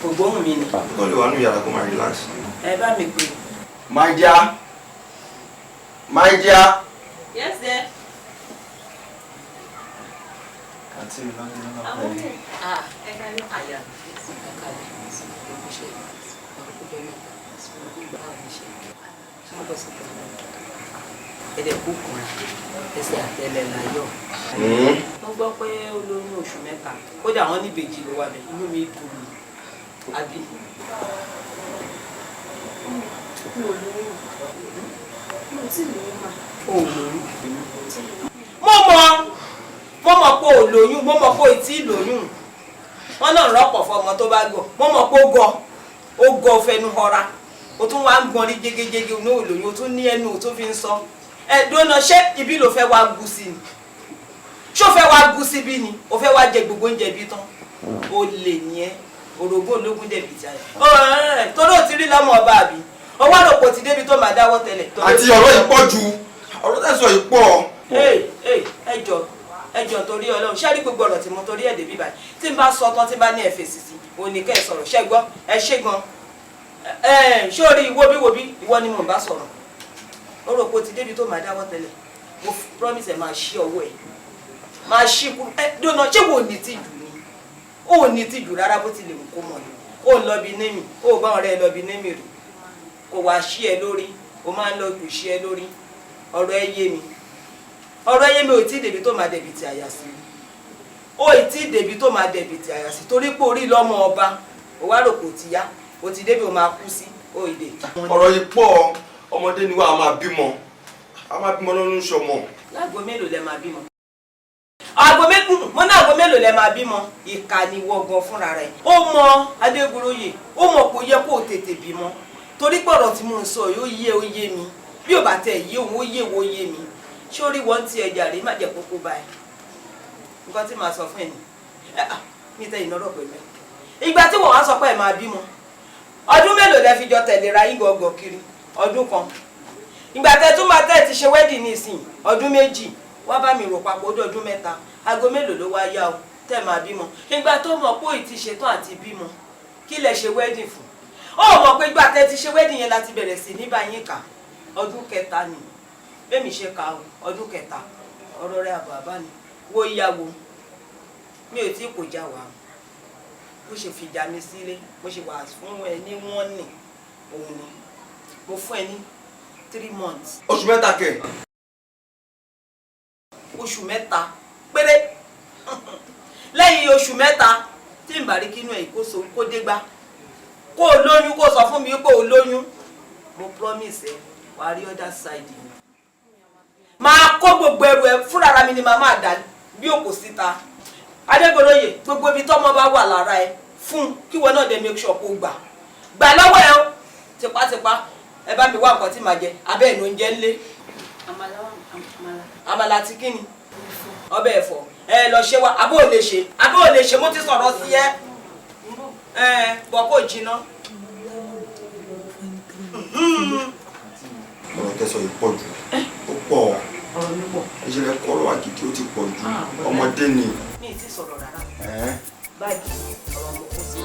Kò gbóhùn mi ni. Ó lè wà nínú yàrá kó máa relax. Ẹ bá mi pè. My dear. My dear. Yes, dear. Àǹtí mi lọ́dún náà. Ah, ẹ kálẹ́. Àyà ẹ kálẹ́. Ṣe ọjọ́ mẹ́ta. Báwo ni ṣe? Ṣé mo bọ́ sí ìtàn? Ẹ̀dẹ̀ kú kùnrin, ẹsẹ̀ àtẹlẹ̀ láyọ̀. Mo gbọ́ pé ó lóyún oṣù 3. Kódà wọ́n ní ìbejì ló wà bẹ̀. Inú mi dùn mí. Àbí? Mi ò lóyún. Mi ò tí ì lóyún mà. O ò lóyún. Mo mọ̀ pé o lóyún, mo mọ̀ pé o tí ì lóyún. Wọ́n náà rọ́pọ̀ fọmọ tó bá gọ̀. Mo mọ̀ pé ó gọ̀, ó gọ̀ fẹnu họra. O tún wá ń gbọ́n rí jégéjégé ní òlóyún, o tún ní ẹnu o tún fi ń sọ. Ẹ dóná, ṣé ibi ló fẹ́ wá gùn sí ni? Ṣé o fẹ́ wá gùn síbí ni? O fẹ́ wá jẹ gbogbo oúnjẹ bí tán? O lè ní ẹ, orogún ológun dẹ̀bi tí a yẹ. Torí o ti rí lọ́mọ ọba àbí? O wá rò pò ti débi tó máa dáwọ́ tẹ́lẹ̀. Àti ọ̀rọ̀ yìí pọ̀ ju, ọ̀rọ̀ tẹ̀sán yìí pọ̀. Ẹ jọ, ẹ jọ, torí Ọlọ́run, ṣé rí gbogbo ọ̀rọ̀ tí mo torí ẹ̀ débi báyìí? Tí n bá sọ tán, tí n bá ní ẹ fèsì sí, òun ní kẹ́ ẹ sọ̀rọ̀. Ṣẹ́ gbọ́? Ẹ ṣé gan. Ṣé o rí wóbíwóbí? Ìwọ ni mò ń bá sọ̀rọ̀. Ó rò pé o ti débi tó máa dáwọ́ tẹ́lẹ̀. Mo promise ẹ, máa ṣí ọwọ́ ẹ. Máa ṣí kúrú. Ẹ dóná, ṣé wo ní tìjú ni? Ó ní tìjú rárá bó ti lè wù kó mọ̀ ni. Ó ń lọ bí némì, ó bá ọ̀rẹ́ ẹ lọ bí némì rí. Kò wá ṣí ẹ lórí, ó máa ń lọ kò ṣí ẹ lórí. Ọ̀rọ̀ ẹ yé mi. Ọ̀rọ̀ ẹ yé mi, ò tí ì débi tó máa dẹ̀bi ti àyà sí. Ó ì tí ì débi tó máa dẹ̀bi ti àyà sí torí pé orí lọ́mọ ọba. Ó wá rò kò ti yá, ó ti débi ó máa kú sí, ó ì dé. Ọ̀rọ̀ yìí pọ̀, ọmọdé ni wá, a máa bímọ. A máa bímọ lọ́nà ṣọmọ. Láago mélòó lẹ máa bímọ? Aago mélòó? Mo ní aago mélòó lẹ máa bímọ? Ìkà ni wọgàn fúnra rẹ̀. Ó mọ Adégoróyè, ó mọ̀ kó yẹ kó o tètè bímọ. Torí pé ọ̀rọ̀ tí mò ń sọ yìí ó yé, ó yé mi. Bí ò bá tẹ̀ yé òun, ó yé wo yé mi. Ṣé orí wọn ti ẹja rèé, má jẹ́ kókó báyìí. Nǹkan tí màá sọ fún ẹ nì. Mi tẹ ìnárọ̀ pẹ̀lú ẹ. Ìgbà tí wọ́n wá sọ pé ẹ máa bímọ. Ọdún mélòó lẹ fi jọ tẹ̀léra yín gọ̀ọ̀gọ̀ kiri? Ọdún kan. Ìgbà tẹ tún máa tẹ́ ti ṣe wedding nísìn, ọdún 2, wá bá mi rò papọ̀, ó dé ọdún 3. Aago mélòó ló wá yá o tẹ́ máa bímọ? Ìgbà tó mọ̀ pé òì ti ṣetán àti bímọ, kí lẹ ṣe wedding fún? Ó mọ̀ pé ìgbà tẹ́ ti ṣe wedding yẹn láti bẹ̀rẹ̀ sí ní bá yín kà. Ọdún kẹta ni. Bẹ́ẹ̀mi ṣe kà o, ọdún kẹta. Ọ̀rọ̀ rẹ̀ àbọ̀ àbá ni. Wo ìyàwó, mi ò tí kò já wa. Bó ṣe fìjà mi sílé, bó ṣe wà fún ẹ ní wọ́n nì, òun ni. Mo fún ẹ ní 3 months. Oṣù 3 kẹ̀. Oṣù 3 péré. Lẹ́yìn oṣù 3 tí n bá rí kínú ẹ̀ kó so kó dégbá. Kó o lóyún, kó o sọ fún mi pé o lóyún. Mo promise ẹ, wàá rí other side mi. Máa kó gbogbo ẹrù ẹ fúnra mi ni màá máa dà bí òkò síta. Adégoróyè, gbogbo ibi tọ́mọ bá wà lára ẹ fún kí wọn náà dé make sure kó gbà. Gbà lọ́wọ́ ẹ o, tipátipá. Ẹ bá mi wá nǹkan tí màá jẹ, abẹ́ ẹ̀ ló ń jẹ ńlé. Àmàlà wà, àmàlà. Àmàlà àti kíni? Ọbẹ̀ ẹ̀fọ́. Ẹ lọ ṣe wá, abó ò lè ṣe, abó ò lè ṣe, mo ti sọ̀rọ̀ sí ẹ. Ẹ bọ̀ kó jiná. Ọ̀rọ̀ tẹ̀sán yìí pọ̀ jù. Ó pọ̀. Ọ̀rọ̀ mi pọ̀. Ìṣẹ̀lẹ̀ kọ́rọ̀ àgìdì ó ti pọ̀ jù. Ọmọdé ni. Mi ì tí sọ̀rọ̀ rárá. Báyìí ọ̀rọ̀ mo kó sí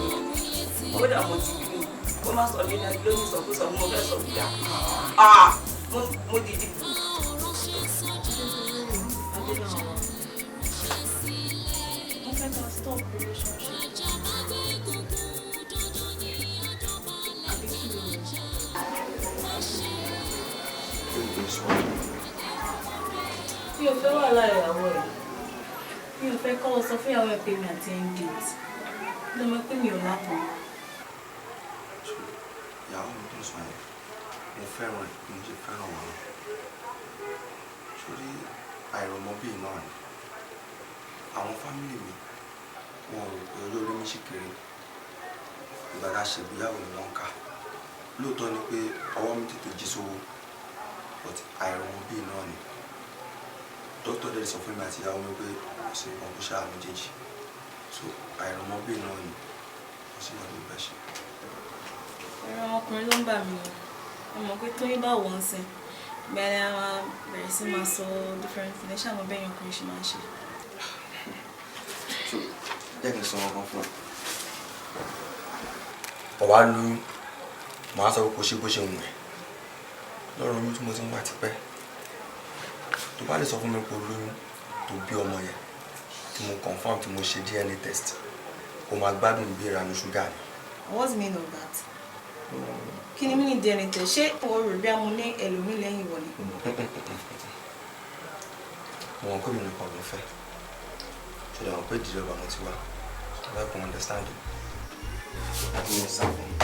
mi. Kódà mo ti bí mi. Kó má sọ mí lónìí sọkúsọ, mo fẹ́ sọ gbà. Mo dìde. Mo fẹ́ ká stop relationship. Àbí kí ni? Mi ò fẹ́ wàhálà ìyàwó ẹ̀. Mi ò fẹ́ kọ́ ọ sọ fún ìyàwó ẹ̀ pé mi àti ẹ̀ ń date. Ló mọ̀ pé mi ò lápọn. Ìyàwó mi tó ń sọ yẹn, mo fẹ́ràn ẹ̀ bí mo ṣe fẹ́ràn wọn. Sórí àìrọ̀mọ́bí náà ni. Àwọn fámìlì mi, wọn ò rò pé ọjọ́ orí mi ṣì kéré. Ìgbà tá a ṣègbéyàwó ni wọ́n kà. Lóòótọ́ ni pé ọwọ́ mi tètè jí sówó, but àìrọ̀mọ́bí náà ni. Dókítà dẹ̀ sọ fún mi àti ìyàwó mi pé kò sí nǹkan tó ṣáà méjèèjì. So àìrọ́mọbí náà ni kò sí nǹkan tó fẹ́ ṣe. Ẹ̀rọ ọmọkùnrin ló ń bà mí o. Ẹ mọ̀ pé Tóyìn bá wọ̀ ń sìn. Bẹ́ẹ̀ ni a máa bẹ̀rẹ̀ sí máa sọ different things. Ẹ ṣáà mọ̀ bẹ́ẹ̀ yẹn ọkùnrin ṣe máa ń ṣe. So jẹ́ kí n sọ ọkàn fún ẹ. Ọ̀wá lóyún, màá sọ pé kò ṣe bó ṣe wù ẹ́. Lọ́rọ̀ oyún tí mo ti ń wá tipẹ́. Tó bá lè sọ fún mi pé o lóyún tó bí ọmọ yẹn, tí mo confirm tí mo ṣe DNA test, o máa gbádùn bí ìranu ṣúgà ni. What's the meaning of that? Kí ni meaning DNA test? Ṣé o rò bí a mo ní ẹlòmíì lẹ́yìn ìwọ ni? Mo mọ̀ pé mi nìkan ló fẹ́. Ṣé o mọ̀ pé ìdílé ọba mo ti wá? I can understand it. Àti mi sá fún mi.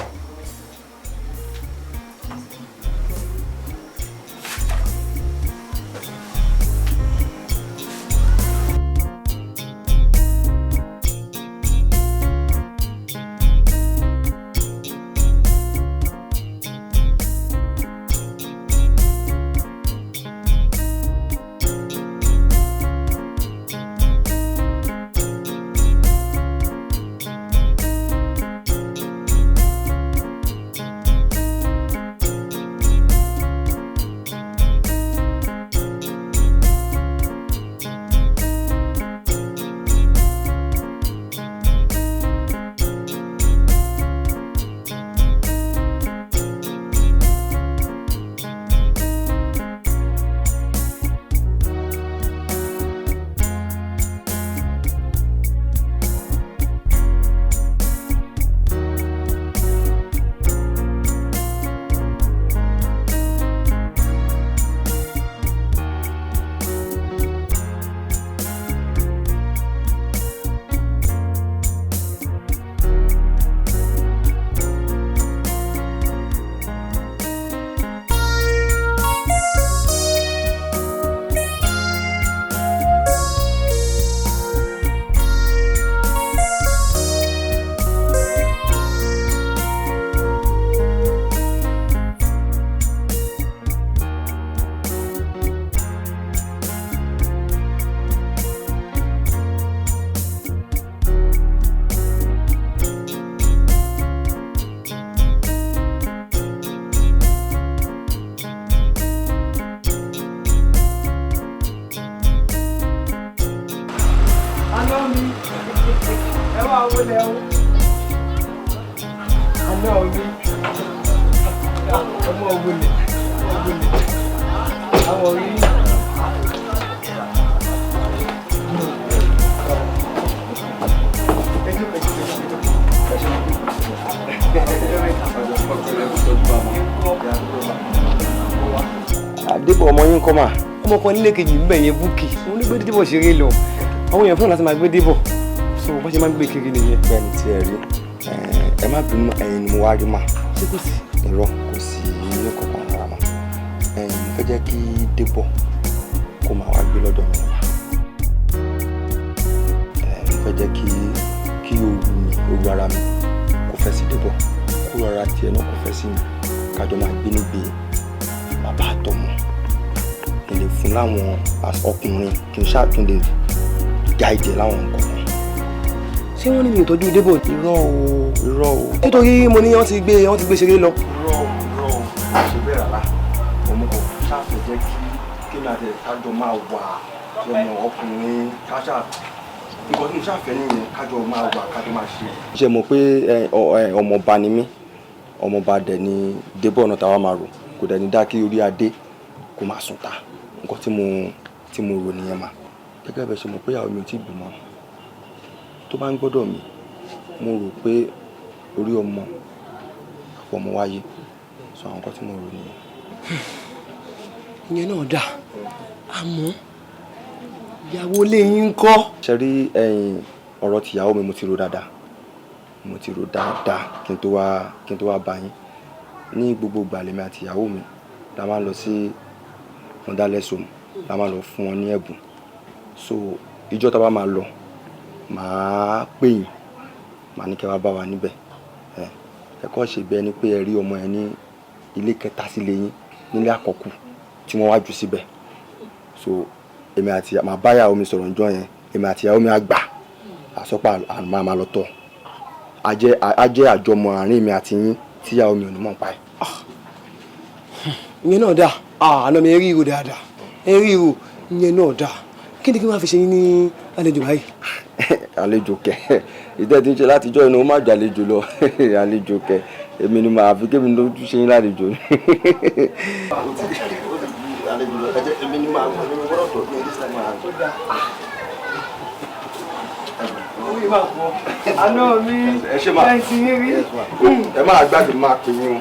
Àná mi, ẹ wá wọlé o. Àná mi, ọmọ wọlé, wọlé. Àwọn rí. Débọ̀ ọmọ yín kọ́ mà. Ọmọ kan nílé kejì ń bẹ̀ yẹn Búkì. Mo ní gbé Débọ̀ ṣeré lọ. Àwọn èèyàn fẹ́ràn láti máa gbé Débọ̀. So bó ṣe máa ń gbé kiri nìyẹn. Bẹ́ẹ̀ni tí ẹ rí, ẹ má bínú, ẹ̀yin ni mo wá rí mà. Ṣé kò sí? Irọ́, kò sí ní kankan rárá mà. Mo fẹ́ jẹ́ kí Débọ̀ kó máa wá gbé lọ́dọ̀ mi mà. Mo fẹ́ jẹ́ kí ooru mi, ooru ara mi kó fẹ́ sí Débọ̀, kó rọra tiẹ̀ náà kó fẹ́ sí mi, kájọ máa gbé nígbè bàbá àtọmọ. Kí n lè fún láwọn ọkùnrin, kí n ṣáà kí n lè guide ẹ láwọn nǹkan kan. Ṣé wọ́n ní mi ò tọ́jú Débọ̀? Irọ́ o, irọ́ o. Nítorí mo ní wọ́n ti gbé ṣeré lọ. Irọ́ o, irọ́ o, ṣe bẹ́ẹ̀ rárá. Òun kò ṣáàfẹ́ jẹ́ kí ní àti kájọ máa wà ọmọ ọkùnrin káṣá. Nǹkan tí mo ṣáàfẹ́ nìyẹn, kájọ máa wà, kájọ máa ṣe. Ṣé mo pé ọmọọba ni mí, ọmọọba dẹ̀ ni Débọ̀ náà táwa máa rò, kò dẹ̀ ní dá kí orí adé kó máa sùn ta. Nǹkan tí mo rò nìyẹn mà. Gẹ́gẹ́ bẹ́ẹ̀ ṣe mọ̀ pé ìyàwó mi ò tí ì bímọ. Tó bá ń gbọ́dọ̀ mi, mo rò pé orí ọmọ àpò ọmọ wáyé. So àwọn nǹkan tí mo rò nìyẹn. Ìyẹn náà dà, àmọ́ ìyàwó ilé yín ń kọ́. Ṣé rí ẹ̀yin ọ̀rọ̀ tìyàwó mi, mo ti rò dáadáa. Mo ti rò dáadáa kí n tó wá bá yín. Ní gbogbo ìgbà lèmi àti ìyàwó mi la máa ń lọ sí motherless home, la máa lọ fún wọn ní ẹ̀bùn. So ìjọ́ tá bá máa lọ, màá pè yín, màá ní kí ẹ wá bá wa níbẹ̀. Ẹ kọ́ ṣe bí ẹni pé ẹ rí ọmọ yẹn ní ilé kẹta sílé yín, nílé àkọ́kù tí wọ́n wá jù síbẹ̀. So Èmi àti màá bá ìyàwó mi sọ̀rọ̀ ńjọ́ yẹn, èmi àti ìyàwó mi á gbà àsọpà àmà máa lọ tọ̀. Á jẹ́ àjọmọ̀ àárín èmi àti yín tí ìyàwó mi ò ní mọ̀ pa ẹ̀. Ìyẹn náà dáa. Àná mi rí ihò dáadáa, ẹ rí ihò, ìyẹn náà dáa. Kí ni kí wọ́n fi ṣe yín ní àlejò báyìí? Àlejò kẹ, ìtẹ́ tí ń ṣe látijọ́ inú ó má jù àlejò lọ. Àlejò kẹ, èmi ni màá fi kémi ló tún ṣe yín lálejò ni. Èmi ni màá gbọ́dọ̀ tọ́jú ẹ ní sáà. Àná mi Ẹ ṣe máa ẹ ti rí rí. Ẹ máa gbàgbé, máa pè yín o.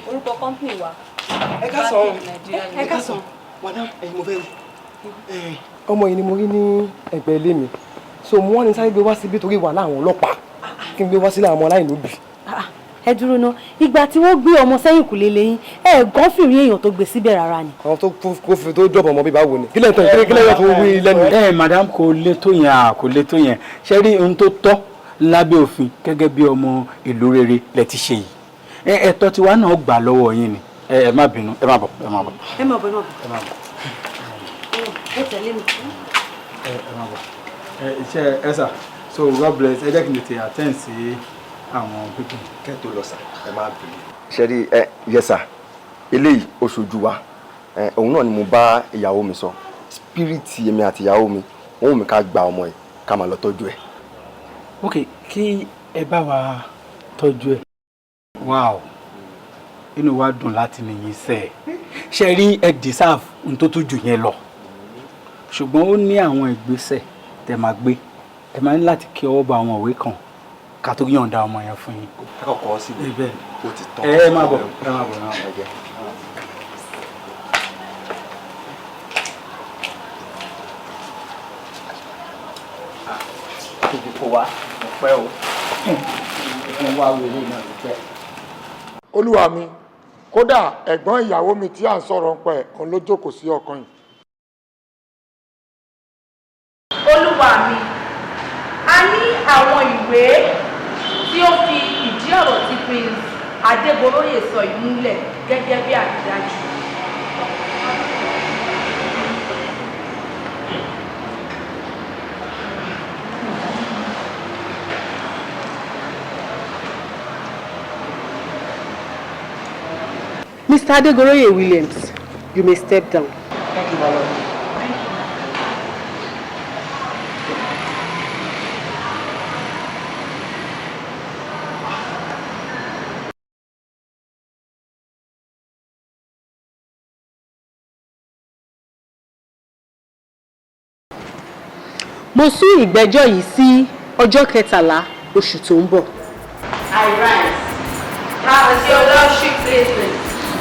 Orúkọ company wa. Ẹ káàsán. Ẹ káàsán. Madam, ẹ̀yin mo fẹ́ rí. Ọmọ yìí ni mo rí ní ẹ̀gbẹ́ ilé mi, so mo wá ní sáré gbé wá síbí torí wàhálà àwọn ọlọ́pàá, kí n gbé wá sílé àwọn ọmọ aláìlóbìí. Ẹ dúró ná, ìgbà tí wọ́n gbé ọmọ sẹ́yìn kùlé lẹ́yìn, ẹ gán fìrí èèyàn tó gbé síbẹ̀ rárá ni. Àwọn tó kó fi tó dọ̀bọ̀ mọ́ bí báwo ni, kí lẹ́yìn tó kí lẹ́yìn tó wí lẹ́nu. Ẹ madam, kò le tó yẹn, à kò le tó yẹn. Ṣe rí ohun tó tọ́ lábẹ́ òfin gẹ́gẹ́ bí ọmọ ìlú rere lẹ ti ṣe yìí. Ẹ̀tọ́ tiwa náà gbà lọ́wọ́ yín ni. Ẹ má bínú, ẹ má bọ̀, ẹ má bọ̀. Ẹ má bọ̀, ẹ má bọ̀. Ẹ má bọ̀. Ẹ tẹ̀lé mi. Ẹ má bọ̀. Ẹ ṣe ẹ sà, so God bless. Ẹ jẹ́ kí n tètè attend sí àwọn people. Kẹ́ tó lọ sà, ẹ má bínú. Ṣe rí ẹ, yes sir, eléyìí ó ṣojú wa. Òun náà ni mo bá ìyàwó mi sọ, spirit èmi àti ìyàwó mi òun mi ká gba ọmọ yìí, ká máa lọ tọ́jú ẹ̀. Ok, kí ẹ bá wa tọ́jú ẹ̀. Wow, inú wa dùn láti nìyí sẹ́ ẹ̀. Ṣe rí, ẹ deserve ohun tó tún jù yẹn lọ, ṣùgbọ́n ó ní àwọn ìgbésẹ̀ tẹ́ máa gbé. Ẹ máa ní láti kí ọwọ́ bọ àwọn ìwé kan ká tó yọ̀ǹda ọmọ yẹn fún yín. Ẹ kọ́kọ́ sí i. Bẹ́ẹ̀. Ó ti tán. Ẹ má bọ̀, ẹ má bọ̀, ẹ má bọ̀. Tóbi kó wa, mo pẹ́ o, mo wá wèrè náà ló pẹ́. Olúwa mi, kódà ẹ̀gbọ́n ìyàwó mi tí à ń sọ̀rọ̀ ń pẹ́, òun ló jókòó sí ọkàn yìí. Olúwa mi, a ní àwọn ìwé tí ó fi ìdí ọ̀rọ̀ tí Prince Adégoróyè sọ yìí múlẹ̀ gẹ́gẹ́ bí àrídájú. Mr. Adegoroye Williams, you may step down. Thank you, my lord. Mo sún ìgbẹ́jọ́ yìí sí ọjọ́ 13 oṣù tó ń bọ̀. I rise. As your lordship pleases.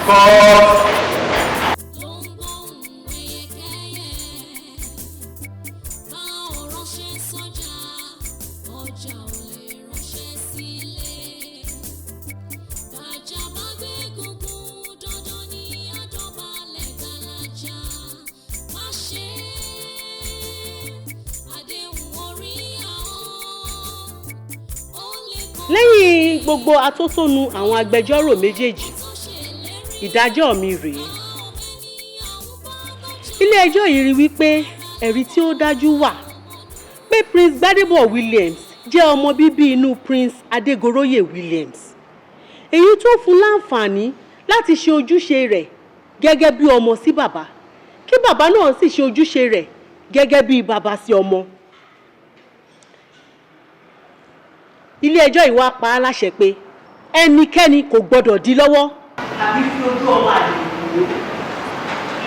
Cut. Bá ò ránṣẹ́ sọ́jà, ọjà ò lè ránṣẹ́ sílé. Bàjá bá gbé gungun, dandan ni àdọ̀bálẹ̀ gàlájà. Má ṣe àdéhùn orí ahọ́n, ó lè kó. Lẹ́yìn gbogbo atótónu àwọn agbẹjọ́rò méjèèjì, ìdájọ́ mi rèé. Ilé-ẹjọ́ yìí rí wípé ẹ̀rí tí ó dájú wà pé Prince Gbadebo Williams jẹ́ ọmọ bíbí inú Prince Adégoróyè Williams, èyí tó fún láǹfààní láti ṣe ojúṣe rẹ̀ gẹ́gẹ́ bí ọmọ sí bàbá, kí bàbá náà sì ṣe ojúṣe rẹ̀ gẹ́gẹ́ bí bàbá sí ọmọ. Ilé-ẹjọ́ yìí wá pa á láṣẹ pé ẹnikẹ́ni kò gbọ́dọ̀ dí lọ́wọ́ tàbí fi ojú ọmọ àlè wò ó.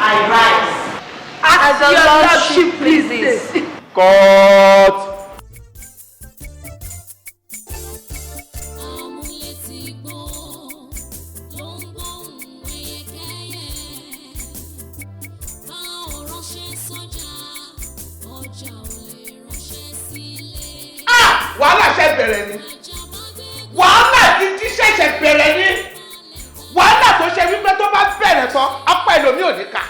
I rise. As your lordship pleases. Cut. Amúlétígbó ló ń gbóhùn ẹyẹkẹ́yẹ. Bá ò ránṣẹ́ sọ́jà, ọjà ò lè ránṣẹ́ sílé. Wàhálà ṣe bẹ̀rẹ̀ ni, wàhálà gidi ṣẹ̀ṣẹ̀ bẹ̀rẹ̀ ni, wàhálà tó ṣe wípé tó bá bẹ̀rẹ̀ tán, apá ẹlòmíì ò ní ká,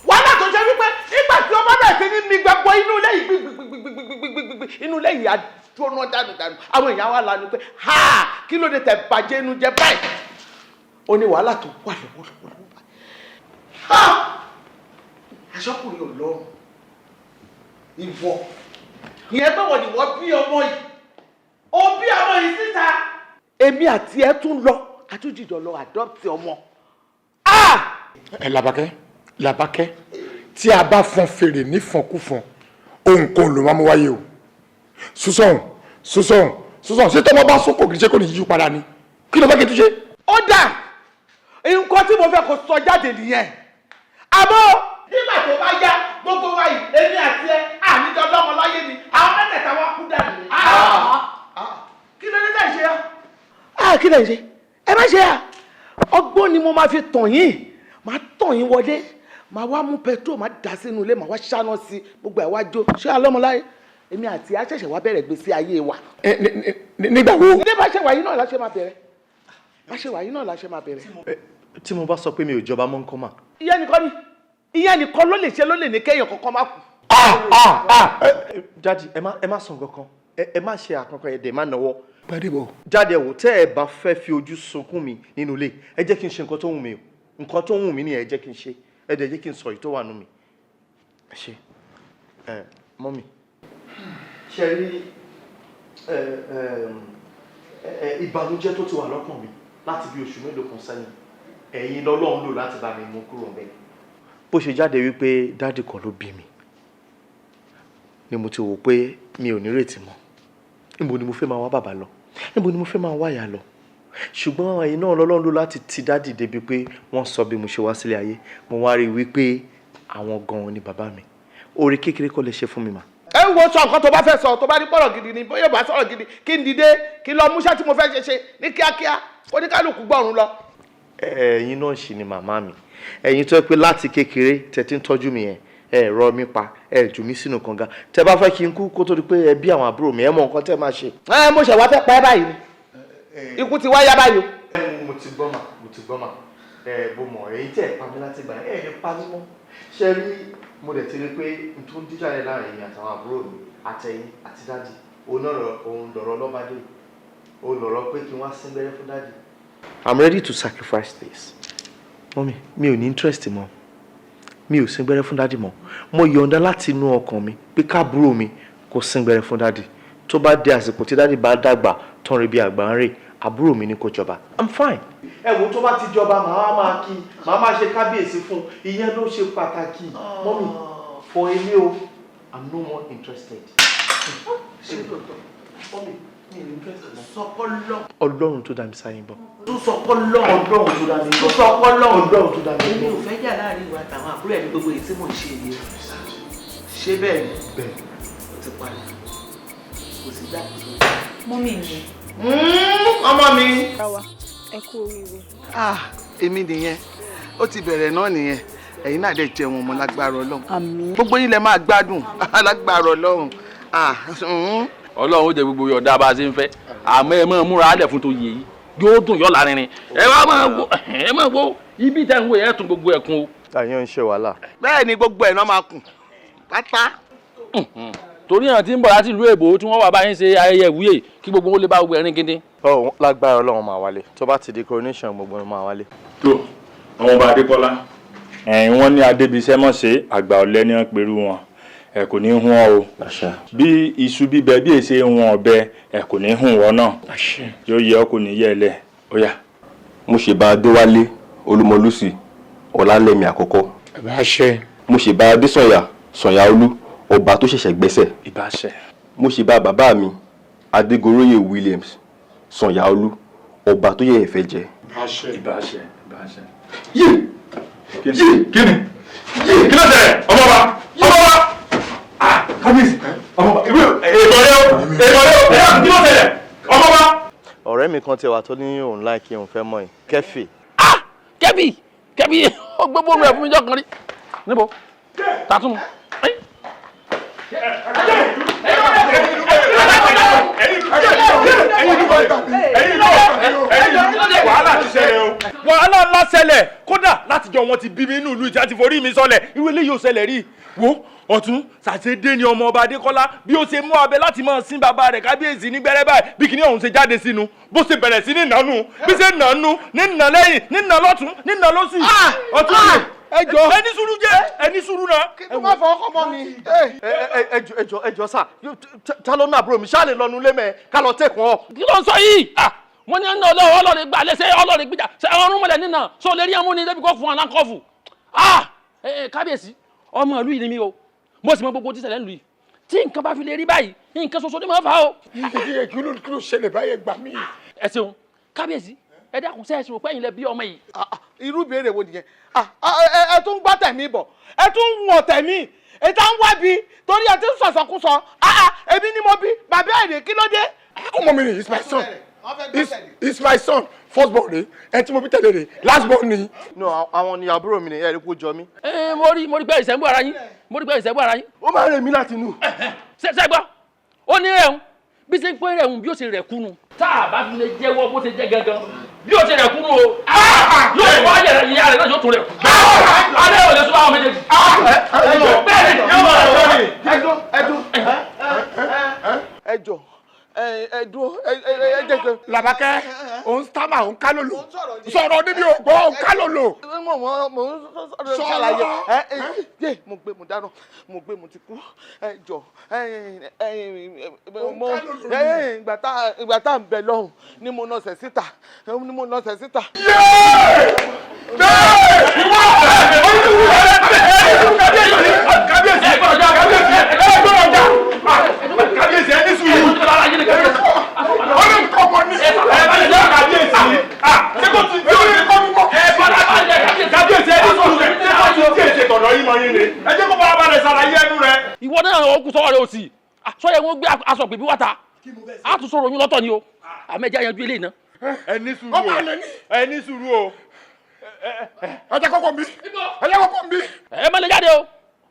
wàhálà tó ṣe wípé nígbà tí ó bá bẹ̀rẹ̀ sí ní mi gbogbo inú ilé yìí gbigbigbigbigbigbigbigbi, inú ilé yìí á jóná dànùdànù. Àwọn èèyàn wà lánàá pé ha, kí ló dé tẹ̀ bàjẹ́ inú jẹ́ báyìí? Ó ní wàhálà tó wà lọ́wọ́lọ́wọ́ báyìí. Aṣọ́kùnrin ò lọ́rùn ìwọ ìyẹn pé wọ́n ní wọ́n bí ọmọ yìí, ó bí ọmọ yìí síta. Èmi àti ẹ tún lọ àtúnjìjọ lọ adopt ọmọ. Ẹ Làbákẹ́, Làbákẹ́, tí a bá fọn fèrè nífọ̀nkúfọ̀n, ohunkóhun ló máa mú wáyé o. Sísọ̀hún, sísọ̀hún, sísọ̀hún, ṣé tọ́mọ bá sọ́kò kì í ṣe kò ní yíjú padà ni? Kí ló fẹ́ kí n tún ṣe? Ó dà, nǹkan tí mo fẹ́ kó sọ jáde nìyẹn. Àmọ́ nígbà tó bá yá, gbogbo wa yìí, èmi àti ẹ, àníjọ lọ́mọ láyé ni, àwọn mẹ́tẹ̀ẹ̀ta wá kú dànù. Kí ló dé tẹ̀ ṣe á? Kí lè ṣe? Ẹ má ṣe à. Ọgbọ́n ni mo máa fi tàn yín, máa tàn yín wọlé, máa wá mú petrol, máa dà sínú ilé, máa wá ṣáná sí gbogbo ẹ̀, wá jó. Ṣé alọ́mọláyé, èmi àti ẹ ṣẹ̀ṣẹ̀ wá bẹ̀rẹ̀ gbèsè ayé wa. Nígbà wo? Ní bá ṣe wà yìí náà la ṣe máa bẹ̀rẹ̀, bá ṣe wà yìí náà la ṣe máa bẹ̀rẹ̀. Tí mo bá sọ pé mi ò jọba mọ́, ńkọ́ mà? Ìyẹn nìkan ni, ìyẹn nìkan ló lè ṣe, ló lè ní kéèyàn kankan má kú. Jáde, ẹ má sọ nǹkan kan, ẹ má ṣe àkànkàn, ẹ dẹ̀ má náwó. Gbadebo. Jáde, wò, tẹ́ ẹ bá fẹ́ fi ojú sunkún mi nínú ilé, ẹ jẹ́ kí n ṣe nǹkan tó wù mí o. Nǹkan tó wù mí ni ẹ jẹ́ kí n ṣe, ẹ dẹ̀ jẹ́ kí n sọ èyí tó wà nù mí. Ẹ ṣe ẹ, mummy. Ṣe rí ẹ ẹ ẹ ìbànújẹ́ tó ti wà lọ́kàn mi láti bí oṣù mélòó kan sẹ́yìn, ẹ̀yin lọ́lọ́run lò láti bá mi mú kúrò ńbẹ̀. Bó ṣe jáde wípé daddy kan ló bí mi ni mo ti wò pé mi ò nírètí mọ́. Níbo ni mo fẹ́ máa wá bàbá lọ? Níbo ni mo fẹ́ máa wá ìyá lọ? Ṣùgbọ́n ẹ̀yin náà lọ́lọ́run lò láti ti daddy débi pé wọ́n sọ bí mo ṣe wá sílé ayé. Mo wá rí i wípé àwọn gan-an ni bàbá mi. Oore kékeré kọ́ lè ṣe fún mi mà. Ẹ wo, sọ nǹkan tó bá fẹ́ sọ. Tó bá ní pọ̀rọ̀ gidi ni, bóyá bá sọ̀rọ̀ gidi, kí n dìde, kí n lọ múṣẹ́ tí mo fẹ́ ṣe ṣe ní kíákíá, oníkálukú gbọ́run lọ. Ẹ̀yin náà sì ni màmá mi, ẹ̀yin tó yẹ pé láti kékeré tẹ́ ti ń tọ́jú mi yẹn, ẹ rọ mi pa, ẹ jù mí sínú kànga. Tẹ́ bá fẹ́ kí n kú kó tó di pé ẹ bí àwọn àbúrò mi, ẹ mọ nǹkan tẹ́ máa ṣe. Ẹ mo ṣẹ̀ wá fẹ́ pa ẹ́ báyìí ni, ikú ti wá yá báyìí o. Mo ti gbọ́ mà, mo ti gbọ́ mà. Ẹ bó mọ̀, èyí tẹ́ ẹ pa mí láti gbà ẹ lè pa mí mọ́. Ṣe rí, mo dẹ̀ ti rí pé n tó ń díjà rẹ̀ láàrin èmi àtàwọn àbúrò mi àtẹ̀yìn àti daddy, òun náà òun lọ̀rọ̀ lọ́bàdé, òun lọ̀rọ̀ pé kí wọ́n á sín gbẹ́rẹ́ fún daddy. I'm ready to sacrifice this. Mummy, mi ò ní interest mọ́. Mi ò sín gbẹ́rẹ́ fún daddy mọ́. Mo yọ̀ǹda láti inú ọkàn mi pé káàbúrò mi kó sín gbẹ́rẹ́ fún daddy. Tó bá dé àsìkò tí daddy bá dàgbà tán rí bí àgbà ń rè, àbúrò mi ní kó jọba. I'm fine. Ẹ wo, tó bá ti jọba, màá máa kí, màá máa ṣe kábíyèsí fún un. Ìyẹn ló ṣe pàtàkì. Mummy, for èmi o, I'm no more interested. Ṣé lóòótọ́? Mummy, mi ò interested mọ́. Sọpọlọ. Ọlọ́run tó dá mi sáyé bọ̀. Tún sọpọlọ. Ọlọ́run tó dá mi Tún sọpọlọ. Ọlọ́run tó dá mi. Èmi ò fẹ́ jà láàrin ìwà àtàwọn àbúrò ẹ̀ ní gbogbo èyí tí mò ń ṣe yìí o. Ṣé bẹ́ẹ̀ ni? Bẹ́ẹ̀. Ó ti parí, kò sí gbà. Mummy mi. Ọmọ mi. Ẹ kú oríire. Ah, èmi nìyẹn, ó ti bẹ̀rẹ̀ náà nìyẹn. Ẹ̀yin náà dẹ̀ jẹun ọmọ lágbára Ọlọ́run. Àmín. Gbogbo yín lẹ máa gbádùn lágbára Ọlọ́run. Ah. Ọlọ́run ó jẹ gbogbo yọ̀ọ̀dá bá a ṣe ń fẹ́, àmọ́ ẹ máa múra álẹ̀ fún tó yẹ yìí, yóò dùn yọ̀ lárinrin. Ẹ wá máa wo, ẹ máa wo ibi tẹ́ ń wo, ẹ tún gbogbo ẹ̀kún o. Àyàn ń ṣe wàhálà. Bẹ́ẹ̀ ni, gbogbo ẹ̀ náà máa kùn pátá. Torí àwọn tí ń bọ̀ láti ìlú èbó tí wọ́n wà báyìí ń ṣe ayẹyẹ ìwúyè, kí gbogbo wọn lè bá gbogbo ẹ̀rín gidi. Ọ lágbára Ọlọ́run, máa wálé. Tó bá ti di coronation, gbogbo wọn máa wálé. Tó àwọn ọba Adékọ́lá, ẹ̀yìn wọn ní adébísẹ́ mọ̀ ṣe àgbà ọ̀lẹ́ ní pẹ̀lú wọn, ẹ kò ní hún ọ o. Bí iṣu bíbẹ bí èsè wọn ọbẹ, ẹ kò ní hún wọn náà, yóò yẹ ọ, kò ní yẹ ẹ lẹ, ó yá. Mo ṣèbá Adéwálé Olúmọlúsì Ọlálẹ́mí àkọ́kọ́. Ìbáṣẹ. Mo ṣèbá Adésànyà Sànyàolú, ọba tó ṣẹ̀ṣẹ̀ gbẹ́sẹ̀. Ìbáṣẹ. Mo ṣèbá bàbá mi Adégoróyè Williams Sànyàolú, ọba tó yẹ ẹ̀fẹ́ jẹ. Ìbáṣẹ. Ìbáṣẹ, ìbáṣẹ. Yé! Kí ni, kí ni, kí ló ṣẹlẹ̀? Ọmọ ọba, ọmọ ọba, ah, kábíyèsí, ọmọ ọba, ìwé èèmọ̀ rẹ o, èèmọ̀ rẹ o, ẹ̀yà, kí ló ṣẹlẹ̀, ọmọ ọba? Ọ̀rẹ́ mi kan tiẹ̀ wà tó ní òun láìkí, òun fẹ́ mọ̀ yìí, Kẹ́fì. Kẹ́bì, kẹ́bì, ó gbé bóòlù ẹ̀ fún mi jọ́ kan rí. Níbo tàtún. Wàhálà ti ṣẹlẹ̀ o, wàhálà ńlá ṣẹlẹ̀. Kódà látijọ́ wọn ti bí mi inú ìlú ìjà ti forí mi sọlẹ̀, irú eléyìí ò ṣẹlẹ̀ rí. Wo ọ̀tún, ṣàṣedé ni ọmọ ọba Adékọ́lá bí ó ṣe mú abẹ láti máa sin bàbá rẹ̀ kábíyèsí ní gbẹ́rẹ́ báyìí, bí kìnìún ọ̀hún ṣe jáde sínú, bó ṣe bẹ̀rẹ̀ sí ní nànú, bí ṣe nànú ní nà lẹ́yìn, ní nà lọ́tún, ní nà lọ́sì, ọ̀tún ni. Ẹ jọ. Ẹ ní sùúrù jẹ́, ẹ ní sùúrù náà. Kí ló má fọwọ́ kọ́ mọ́ mi. Ẹ jọ, ẹ jọ, ẹ jọ sà, ta ló ná àbúrò mi? Ṣáà lè lọ nulẹ̀ mẹ́ ká lọ tẹ̀kùn ọ. Kí ló ń sọ yìí? Ah, mo ní ẹni ọlọ́run ọlọ́run gbà lẹ́sẹ̀ ọlọ́run gbìjà ṣe ọrùn mọ̀lẹ́ nínà sọ lè rí ẹmú ni débi kó fún aláǹkọ́fù. Ah, kábíyèsí, ọmọ ìlú yìí ni mí o, mo sì mọ gbogbo tí ṣẹlẹ̀ ń lù yìí. Tí nǹkan bá fi lè rí báyìí, nǹkan ṣoṣo ni màá fà á o. Kí ló ṣẹlẹ̀ báyẹn? Gbà mí. Ẹ ṣeun kábíyèsí, ẹ dákun, ṣe é ṣe rò pé ẹ̀yin lẹ bí ọmọ yìí? Irú ìbéèrè wo nìyẹn? Ẹ tún gbọ́ tẹ̀mí bọ̀, ẹ tún ń wọ̀n tẹ̀mí ètò à ń wá bí torí ẹ ti ń sọ̀sọ̀kúsọ. Èmi ni mo bí bàbá èrè, kí ló dé? Ọmọ mi ni, he's my son, he's my son, first born rè ẹ tí mo bí tẹ̀lé rè, last born ni. No, àwọn ni àbúrò mi ni, ẹ rí kó jọ mí. Ẹ mo rí pé ìṣẹ́nbó ara yín, mo rí pé ìṣẹ́nbó ara yín. Ó máa ń rẹ̀ mí láti inú. Ṣe gbọ́, ó ní rẹ̀ ń bí ṣe ń pé rẹ̀ ń bí ó ṣe rẹ̀ kúnu. Tá a bá fi lè jẹ́wọ́ bó ṣe jẹ́ gangan, bí ó ṣe rẹ̀ kúnu o, yóò wá yẹ̀rẹ̀ ìyá rẹ̀ náà yóò tún rẹ̀ kú. Alẹ́ ò lè súnmọ́ àwọn méjèèjì. Bẹ́ẹ̀ ni yóò máa rẹ̀. Ẹdún, ẹdún, ẹjọ, ẹdún, ẹ jẹ́ kí. Làbákẹ́, òun sábà òun kálòlò sọ̀rọ̀ níbi ògbọ́ òun kálòlò. Mo ń sọ̀rọ̀, ṣàlàyé. Ẹ ẹ, mo gbé, mo dáná, mo gbé, mo ti kú. Ẹ jọ, ẹ ẹ, mo ìgbà tá à ń bẹ lọ́hùn ni mo nọ̀sẹ̀ síta, ni mo nọ̀sẹ̀ síta. Kábíyèsí, kábíyèsí, ẹ gbọ́dọ̀ jà. Kábíyèsí, ẹ ní sùúrù. Ọlọ́run kọ́ ọmọ ní. Ẹ bá lè jẹ́ kábíyèsí. Ṣé kò tí tí ò ní kọ́ mímọ́? Ẹ bá lè jẹ́ kábíyèsí, ẹ ní sùúrù. Ṣé kò tí tí èsè tọ̀dọ̀ yín mọ yín ni? Ẹ jẹ́ kó fara balẹ̀ ṣàlàyé ẹnu rẹ̀. Ìwọ náà ó kú sọ́wọ́ rẹ̀ òsì sọ́yẹ̀ wọn gbé aṣọ pèbí wáta á tún sọ̀rọ̀ oyún lọ́tọ̀ ni o, àmọ́ ẹja yanjú eléyìí náà. Ẹ ní sùúrù o, ẹ ní sùúrù o. Ẹ jẹ́ kọ́kọ́ mi, ẹ jẹ́ kọ́kọ́ mi. Ẹ má lè jáde o,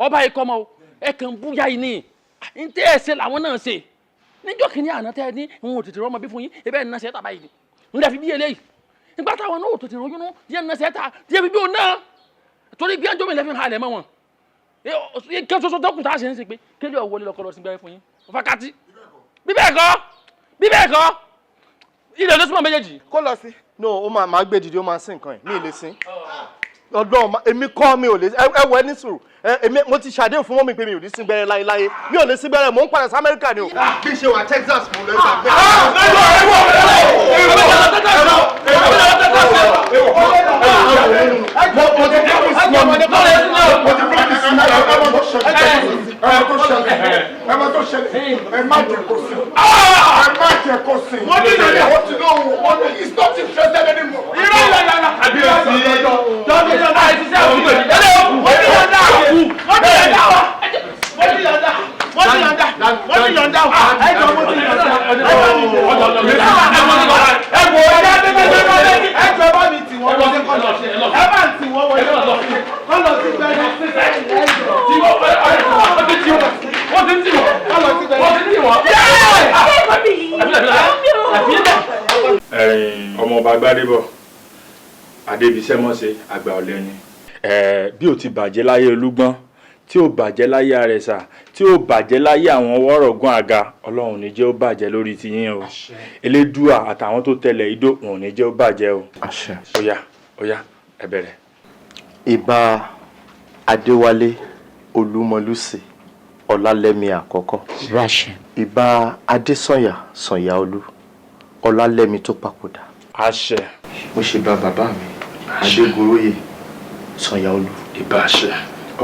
ọba ikọ̀ mọ́ o, ẹ kàn búyà yìí ni n tẹ́ ẹ ṣe làwọn náà ṣe níjọ́ kìíní àná tẹ́ ẹ ní òun ò tètè rọ́mọ bí fún yín, ẹ bẹ́ẹ̀ ní ṣe tàbá yìí ni n lè fi bí eléyìí nígbà táwọn náà ò tètè rọ́yún nú díẹ̀ ní ṣe ta díẹ̀ fi bí òun náà torí bí ẹjọ́ mi lè fi halẹ̀ mọ́ wọn kí ṣoṣo tó kù tá a ṣe ń ṣe pé kéde ọ̀wọ́lé lọ́kọ́ lọ sí gbẹ́rẹ́ fún yín fàkàtì bí bẹ́ẹ̀ kọ́, bí bẹ́ẹ̀ kọ́, ilẹ̀ ló súnmọ́ méjèèjì. Kó lọ sí. No, ó máa gbé dìde, ó máa sin nǹkan ẹ̀, mi ì lè sin. Ọlọ́run, èmi kọ́, mi ò lè. Ẹ wọ, ẹ ní sùúrù. Èmi mo ti ṣàdéhùn fún mọ́mí pé mi ò ní sín gbẹ́rẹ́ láéláé, mi ò lè sín gbẹ́rẹ́, mò ń padà sí Amẹ́ríkà ni o. Bí ṣe wà Texas mo lọ gbàgbé. Ẹ má tó ṣẹlẹ̀, ẹ má jẹ́ kó sìn, ẹ má jẹ́ kó sìn. Wọ́n ní ìrẹ̀lẹ̀, wọ́n ti lóhùn, wọ́n ní he's not interested anymore. Irọ́ ìlànà kábíyèsí. Wọ́n ti yọ̀ǹda, wọ́n ti yọ̀ǹda, wọ́n ti yọ̀ǹda, wọ́n ti yọ̀ǹda, ẹ jọ, mo ti yọ̀ǹda, ẹ wò ó, ẹ jọ, ẹ bá mi tì wọ́n wọlé, kọ́ lọ, ẹ bá ń tì wọ́n wọlé, kọ́ lọ sí gbẹ́rẹ́, ẹ jọ. Wọ́n ti ń tì wọ́n, wọ́n ti ń tì wọ́n. Ọmọọba Gbádébọ̀ Adébísẹ́mọ́sẹ̀, àgbà ọ̀lẹ ni. Bí ó ti bàjẹ́ láyé Olúgbọ́n, tí ó bàjẹ́ láyé Àrẹ̀sà, tí ó bàjẹ́ láyé àwọn wọ́rọ̀gùn àga, Ọlọ́run ní jẹ́ ó bàjẹ́ lórí tiyín o. Elédùà àtàwọn tó tẹlẹ̀ idó wọn ò ní jẹ́ ó bàjẹ́ o. Ó yá, ó yá, ẹ bẹ̀rẹ̀. Ìbà Adéwálé Olúmọlúsì Ọlálẹ́mí àkọ́kọ́. Ìbà Adésànyà Sànyàolú Ọlálẹ́mí tó papòdà. Àṣẹ. Mo ṣe bá bàbá mi Adégoróyè Sànyàolú. Ìbà àṣẹ.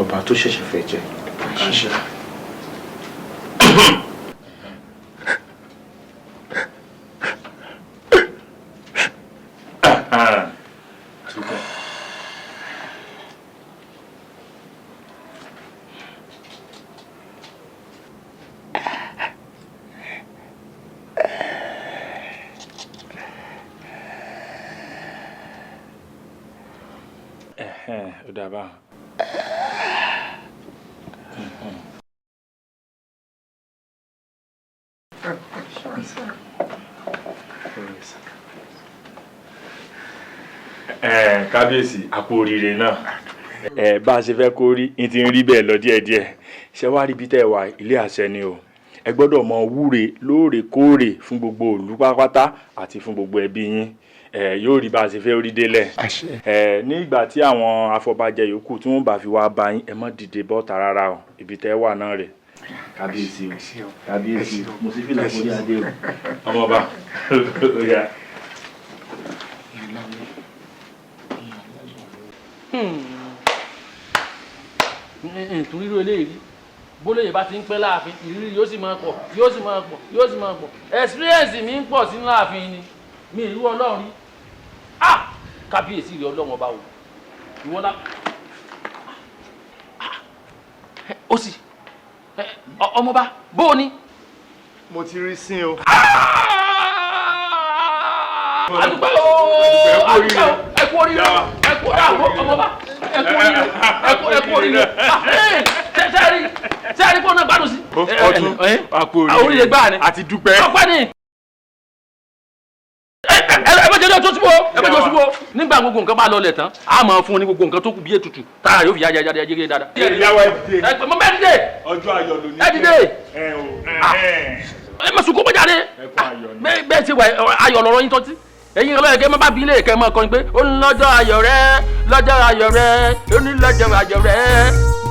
Ọba tó ṣẹ̀ṣẹ̀ fẹ́ jẹ. Àṣẹ. Ẹ̀hẹ́n, ó dà báwọn. Kábíyèsí, a kú oríire náà. Ẹ bá a ṣe fẹ́ kó rí n ti ń rí bẹ́ẹ̀ lọ díẹ̀díẹ̀. Ṣé wàá rí ibi tẹ́ ẹ wà, ilé àṣẹ ni o. Ẹ gbọ́dọ̀ mọ wúre lóòrèkóòrè fún gbogbo ìlú pátápátá àti fún gbogbo ẹbí yín. Ẹ yóò rí bá a ṣe fẹ́ rí délẹ̀. Ẹ ní ìgbà tí àwọn afọbajẹ yòókù tí wọ́n bá fi wá bá yín, ẹ má dìde bọ́ta rárá o, ibi tẹ́ wà náà rè. Kábíyèsí o, kábíyèsí o, mo sì fìlà forí adé o, ọmọọba ó yá. Tún rírò eléyìí rí, bólóyè bá ti ń pẹ́ láàfin, ìrírí yóò sì máa pọ̀, yóò sì máa pọ̀, yóò sì máa pọ̀. Experience mi ń pọ̀ sí láàfin ni mi ìlú ọlọ́run rí. Ah, kábíyèsí rí, ọlọ́run ọba o, ìwọ la. Ó sì ọmọba bó o ní. Mo ti rí sí o. Àdúpẹ́ o, àdúpẹ́ o, ẹ kú oríire, ẹ kú àbọ̀ ọmọba, ẹ kú oríire, ẹ kú oríire. Sẹ́ẹ̀rì sẹ́ẹ̀rì kó náà gbádùn sí. Ọtún àpò oríire gbáà ni. Àti dúpẹ́. Ọpẹ́ ni. Ẹ bẹ jẹjọ tó ṣubú o, ẹ bẹ jọ ṣubú o. Nígbà gbogbo nǹkan bá lọlẹ̀ tán, a máa fún un ní gbogbo nǹkan tó kù bí ètùtù tára yóò fi yá yá yá yá dáadáa. Ìyàwó, ẹ dìde. Ẹ mọ bẹ́ẹ̀ dìde. Ọjọ́ ayọ̀ ló ní. Ẹ dìde. Ẹ o, ẹ má sunkún mọ́jáde. Bẹ́ẹ̀ ṣe wà, ayọ̀ lọ́rọ̀ yín tọ́tí ẹ̀yin ọlọ́yẹ̀ kẹ́ má bá bí ilé kẹ́ máa kọrin pé ó ní lọ́jọ́ ayọ̀ rẹ, lọ́jọ́ ayọ̀ rẹ, ó ní lọ́jọ́ ayọ̀ rẹ.